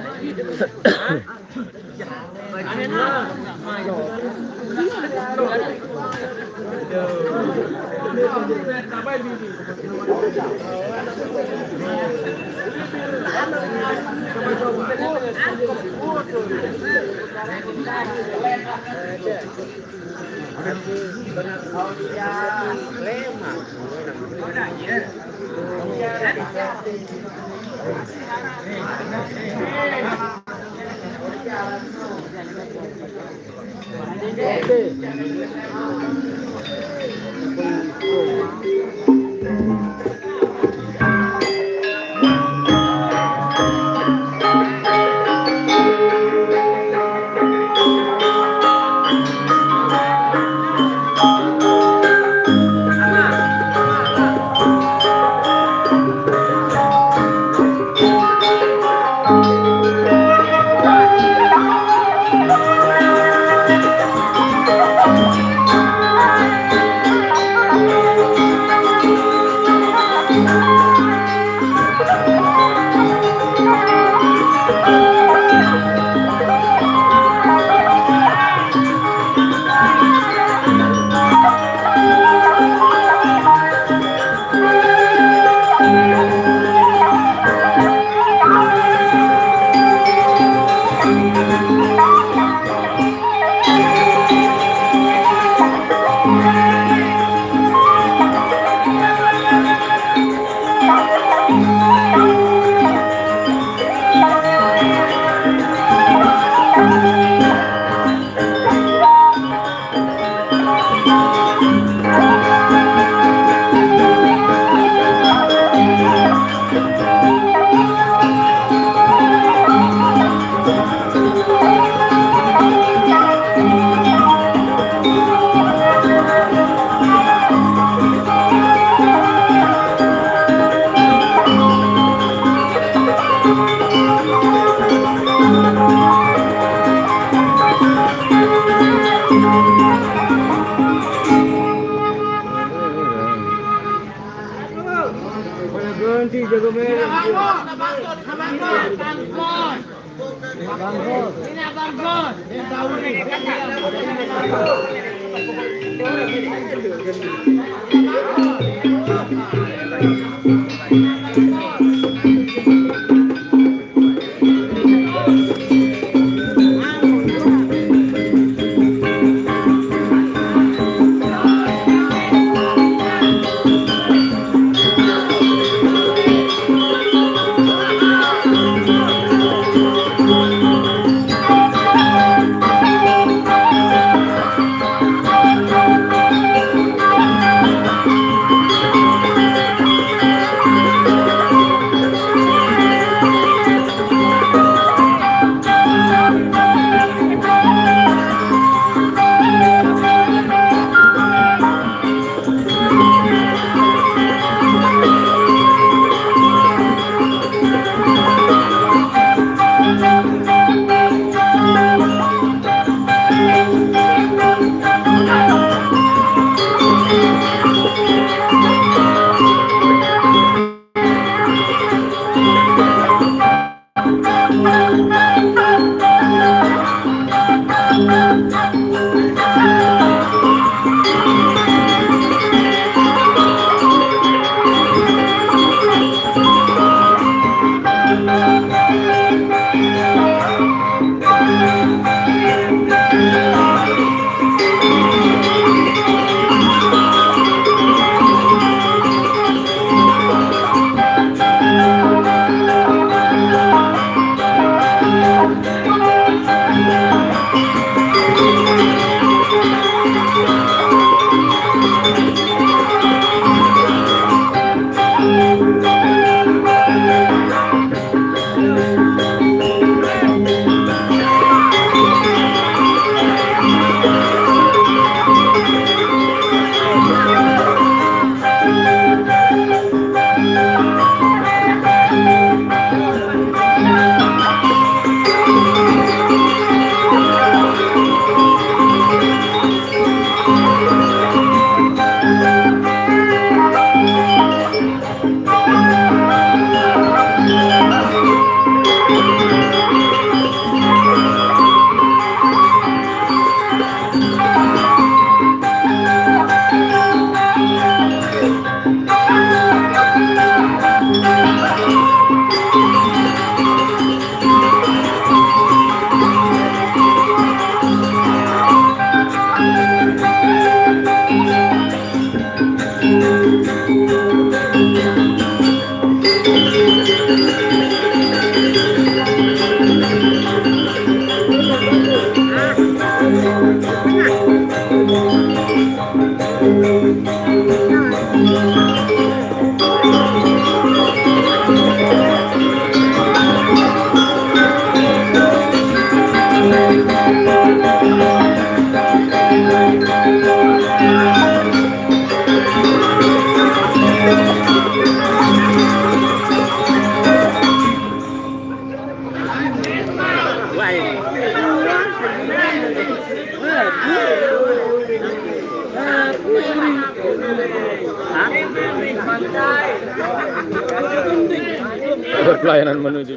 Pelayanan menuju.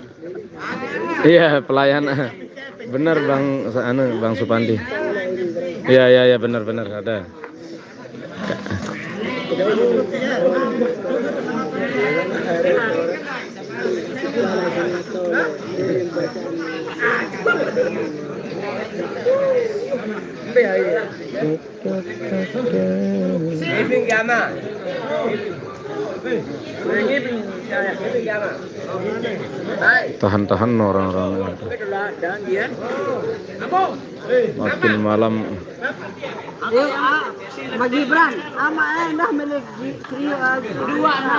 Iya, pelayan. Benar, Bang, anu, Bang Supandi. Iya, iya, iya, benar, benar, ada. Tahan-tahan orang-orang itu. Makin malam. Mas Gibran, ama eh dah milik kedua.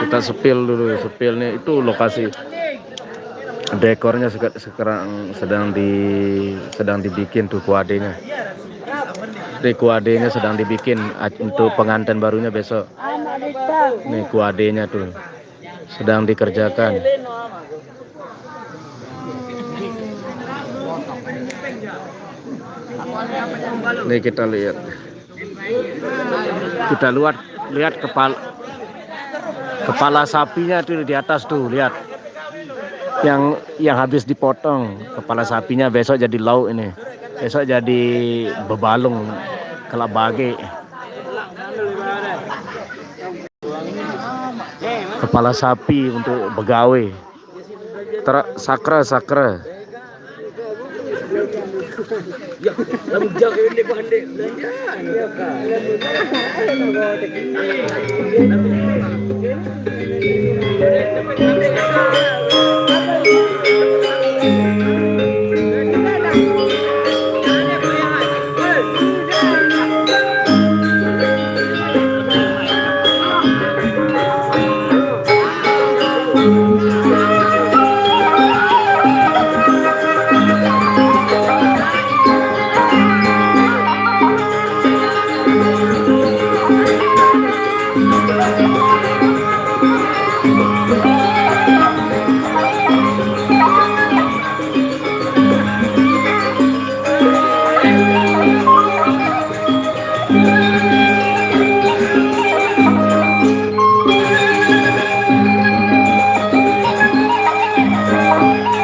Kita spill dulu, spill nih, itu lokasi dekornya seka- sekarang sedang di sedang dibikin tuh kuadenya. Di kuadenya sedang dibikin ac- untuk pengantin barunya besok. Nih kuadenya tuh sedang dikerjakan. Nih kita lihat. Kita lihat lihat kepala Kepala sapinya tuh di atas tuh, lihat. Yang yang habis dipotong, kepala sapinya besok jadi lauk ini. Besok jadi bebalung kelak bage. Kepala sapi untuk begawe. Tra-, sakra, sakra.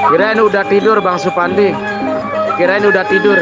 Kirain udah tidur, Bang Supandi. Kirain udah tidur.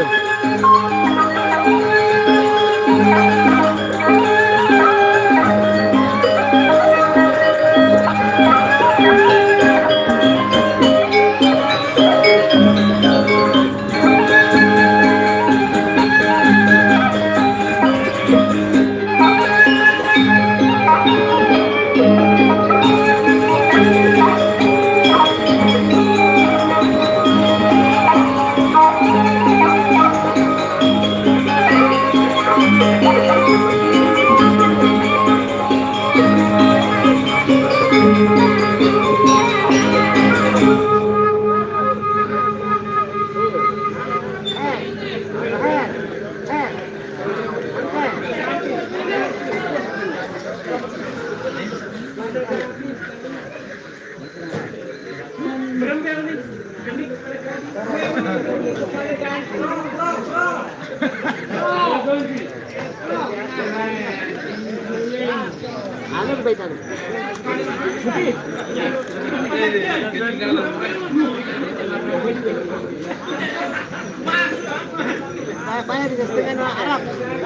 Banyak di setengah Arab.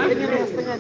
Ini setengah.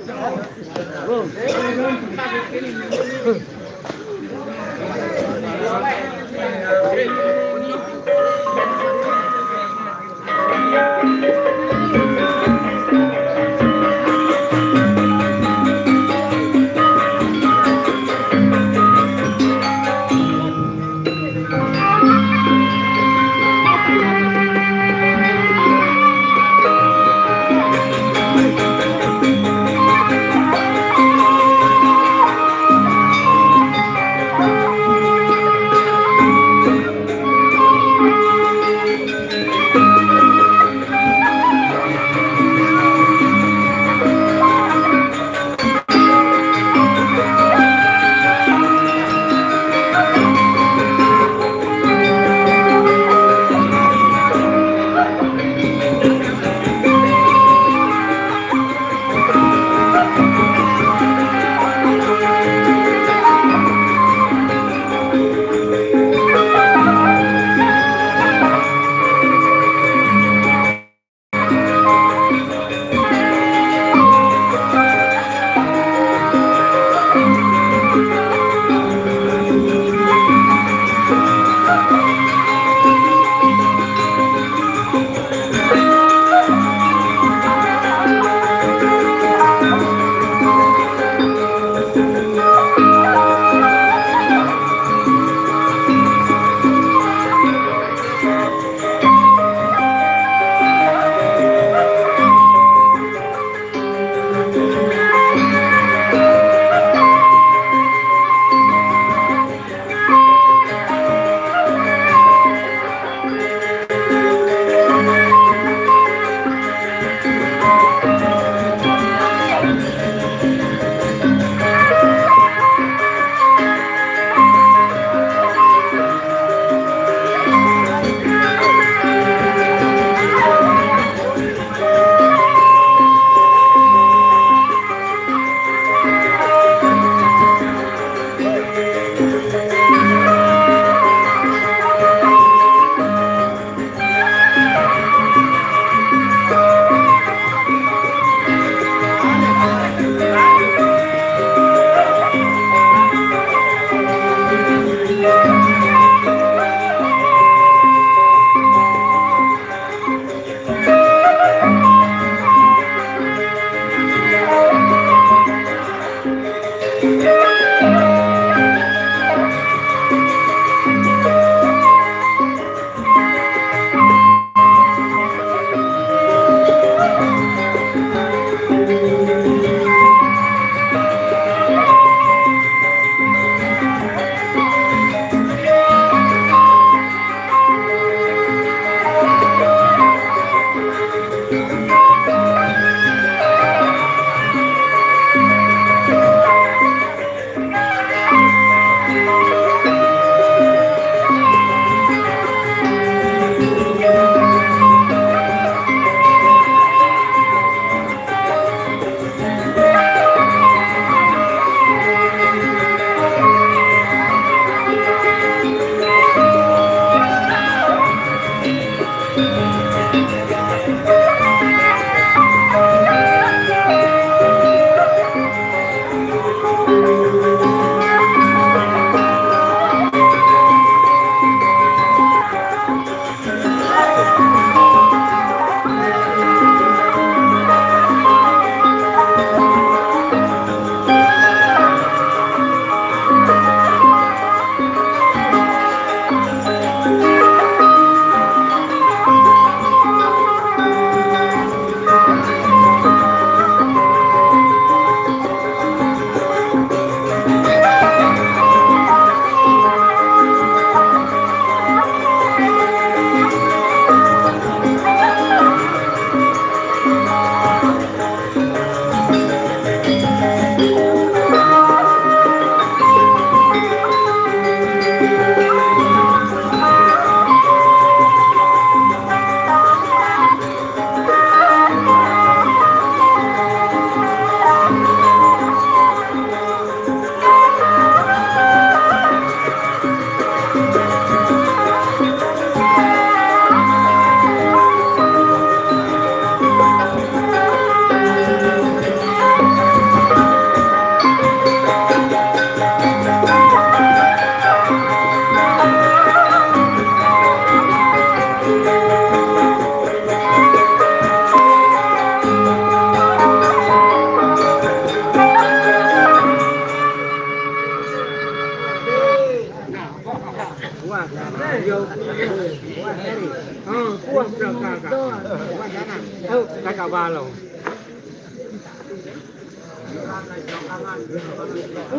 Palo.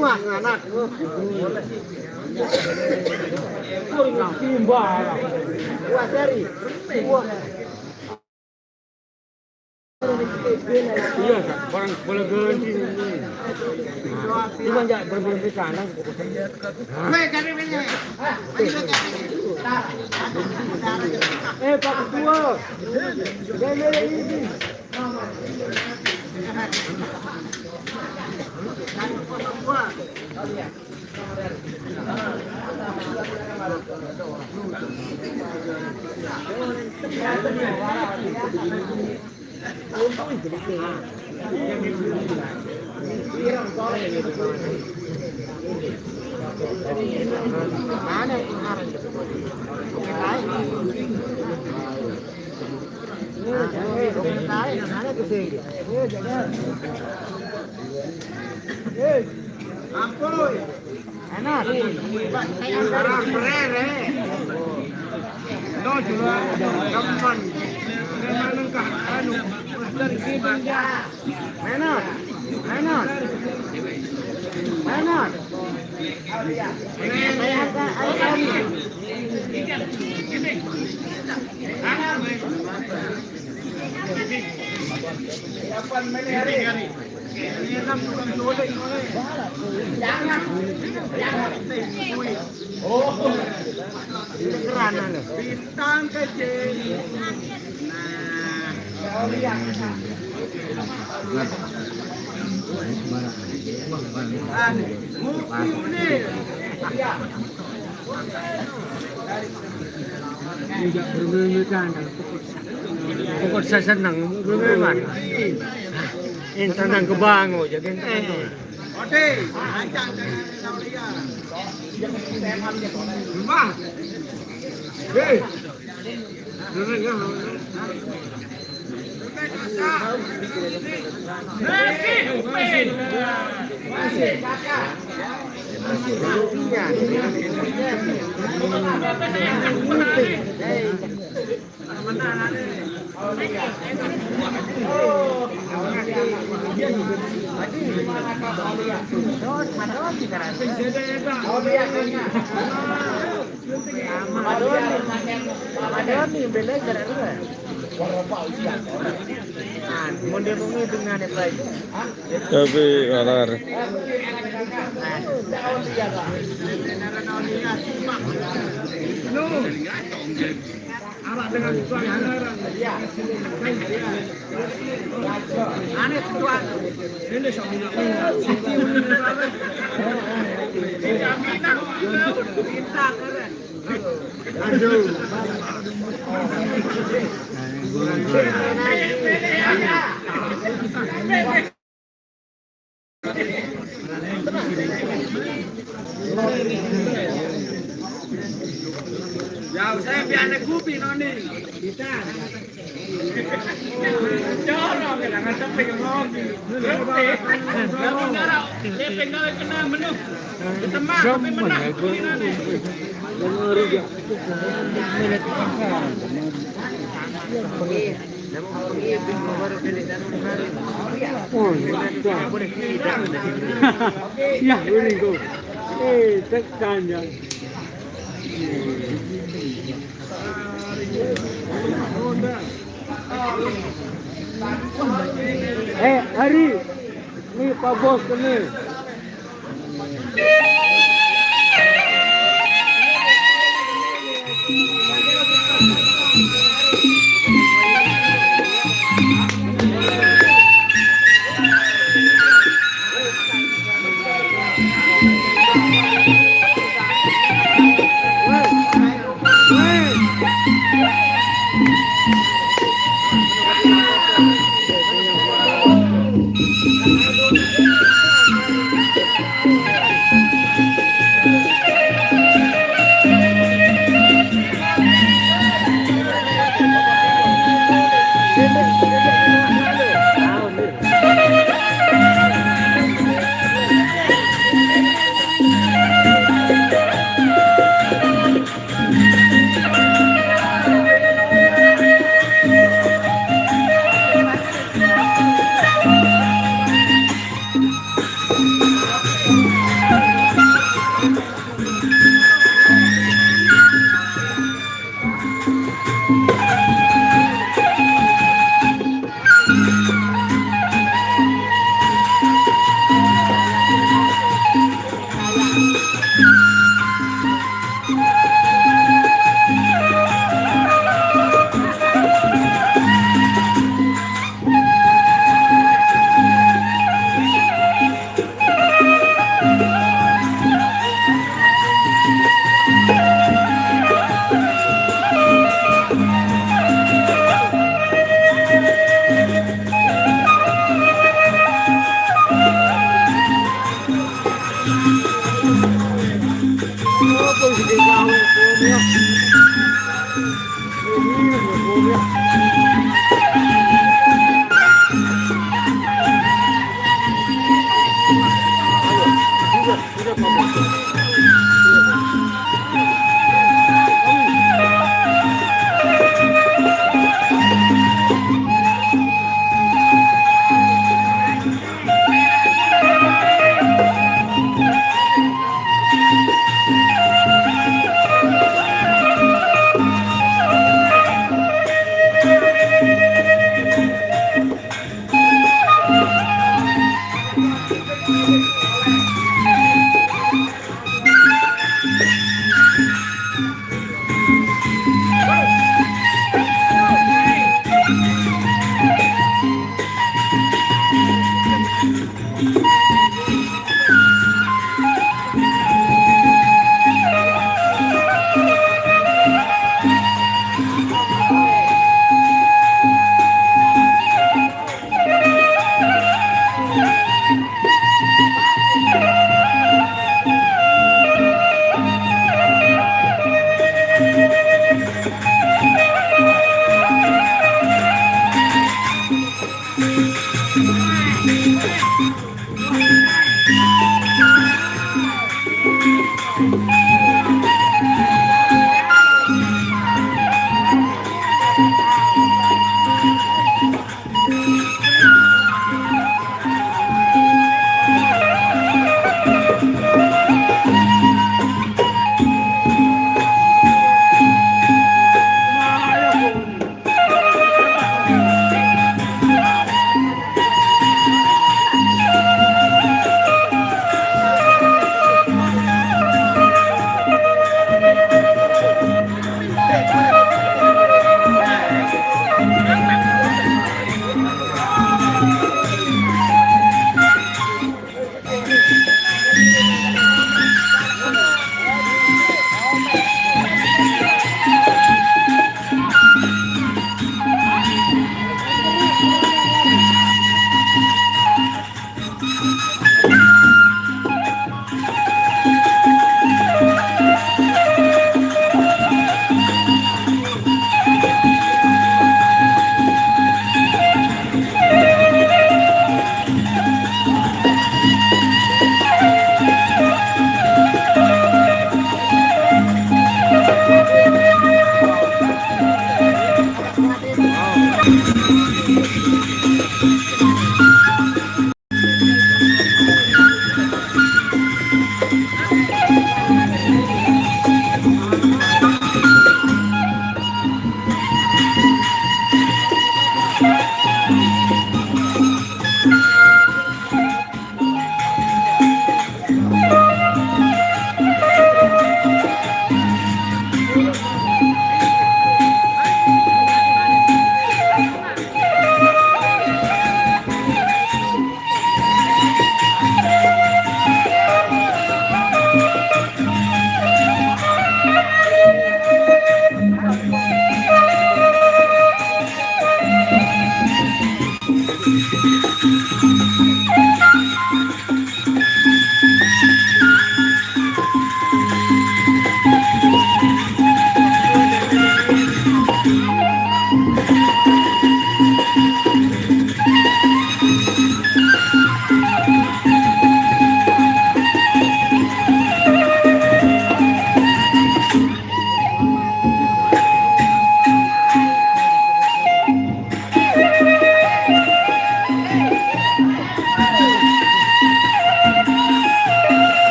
Wah, anak. Wah, seri. Wah. Iya, barang bola ganti. Cuma ya, belum, belum di kandang. Eh, Pak Ketua. Dia milih ini. Ampun. Enak. Arah perere. No, juga teman. Memang nengkah anu. Dari sini ya. Menot. Menot. Menot. Saya akan, ayo kami. Jangan. Jangan. Oh. Bintang kecil. Nah. Anu, Mukti Munir. Pokok saya senang, belum mana. Ini tentang kebangun, jadi. Oke, ajak dengan Lauria. Rumah. Hei. Tapi malar. Arak dengan tuan. Aneh tuan. Ini sama. Siti. Minta keren. Aduh. Ya, saya biar kupi noni. Jorok, jangan sampai ngomong. Kalau nggak, dia tinggal kena menu. Teman, tapi menang. Oh, ya. Ya, ini kok. Eh, tekan ya. Eh, Ari, ini Pak Bos ini.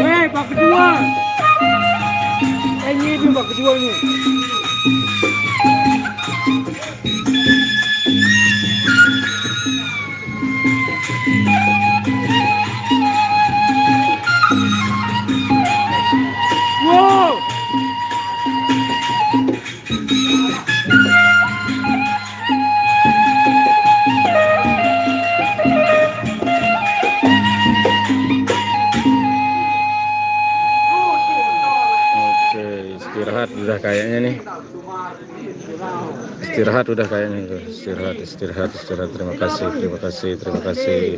Weh, bak kedua. Eh, ini dia bak kedua ni. Wow. Oke, istirahat udah kayaknya nih. Istirahat udah kayaknya tuh. Istirahat, istirahat, istirahat. Terima kasih, terima kasih, terima kasih.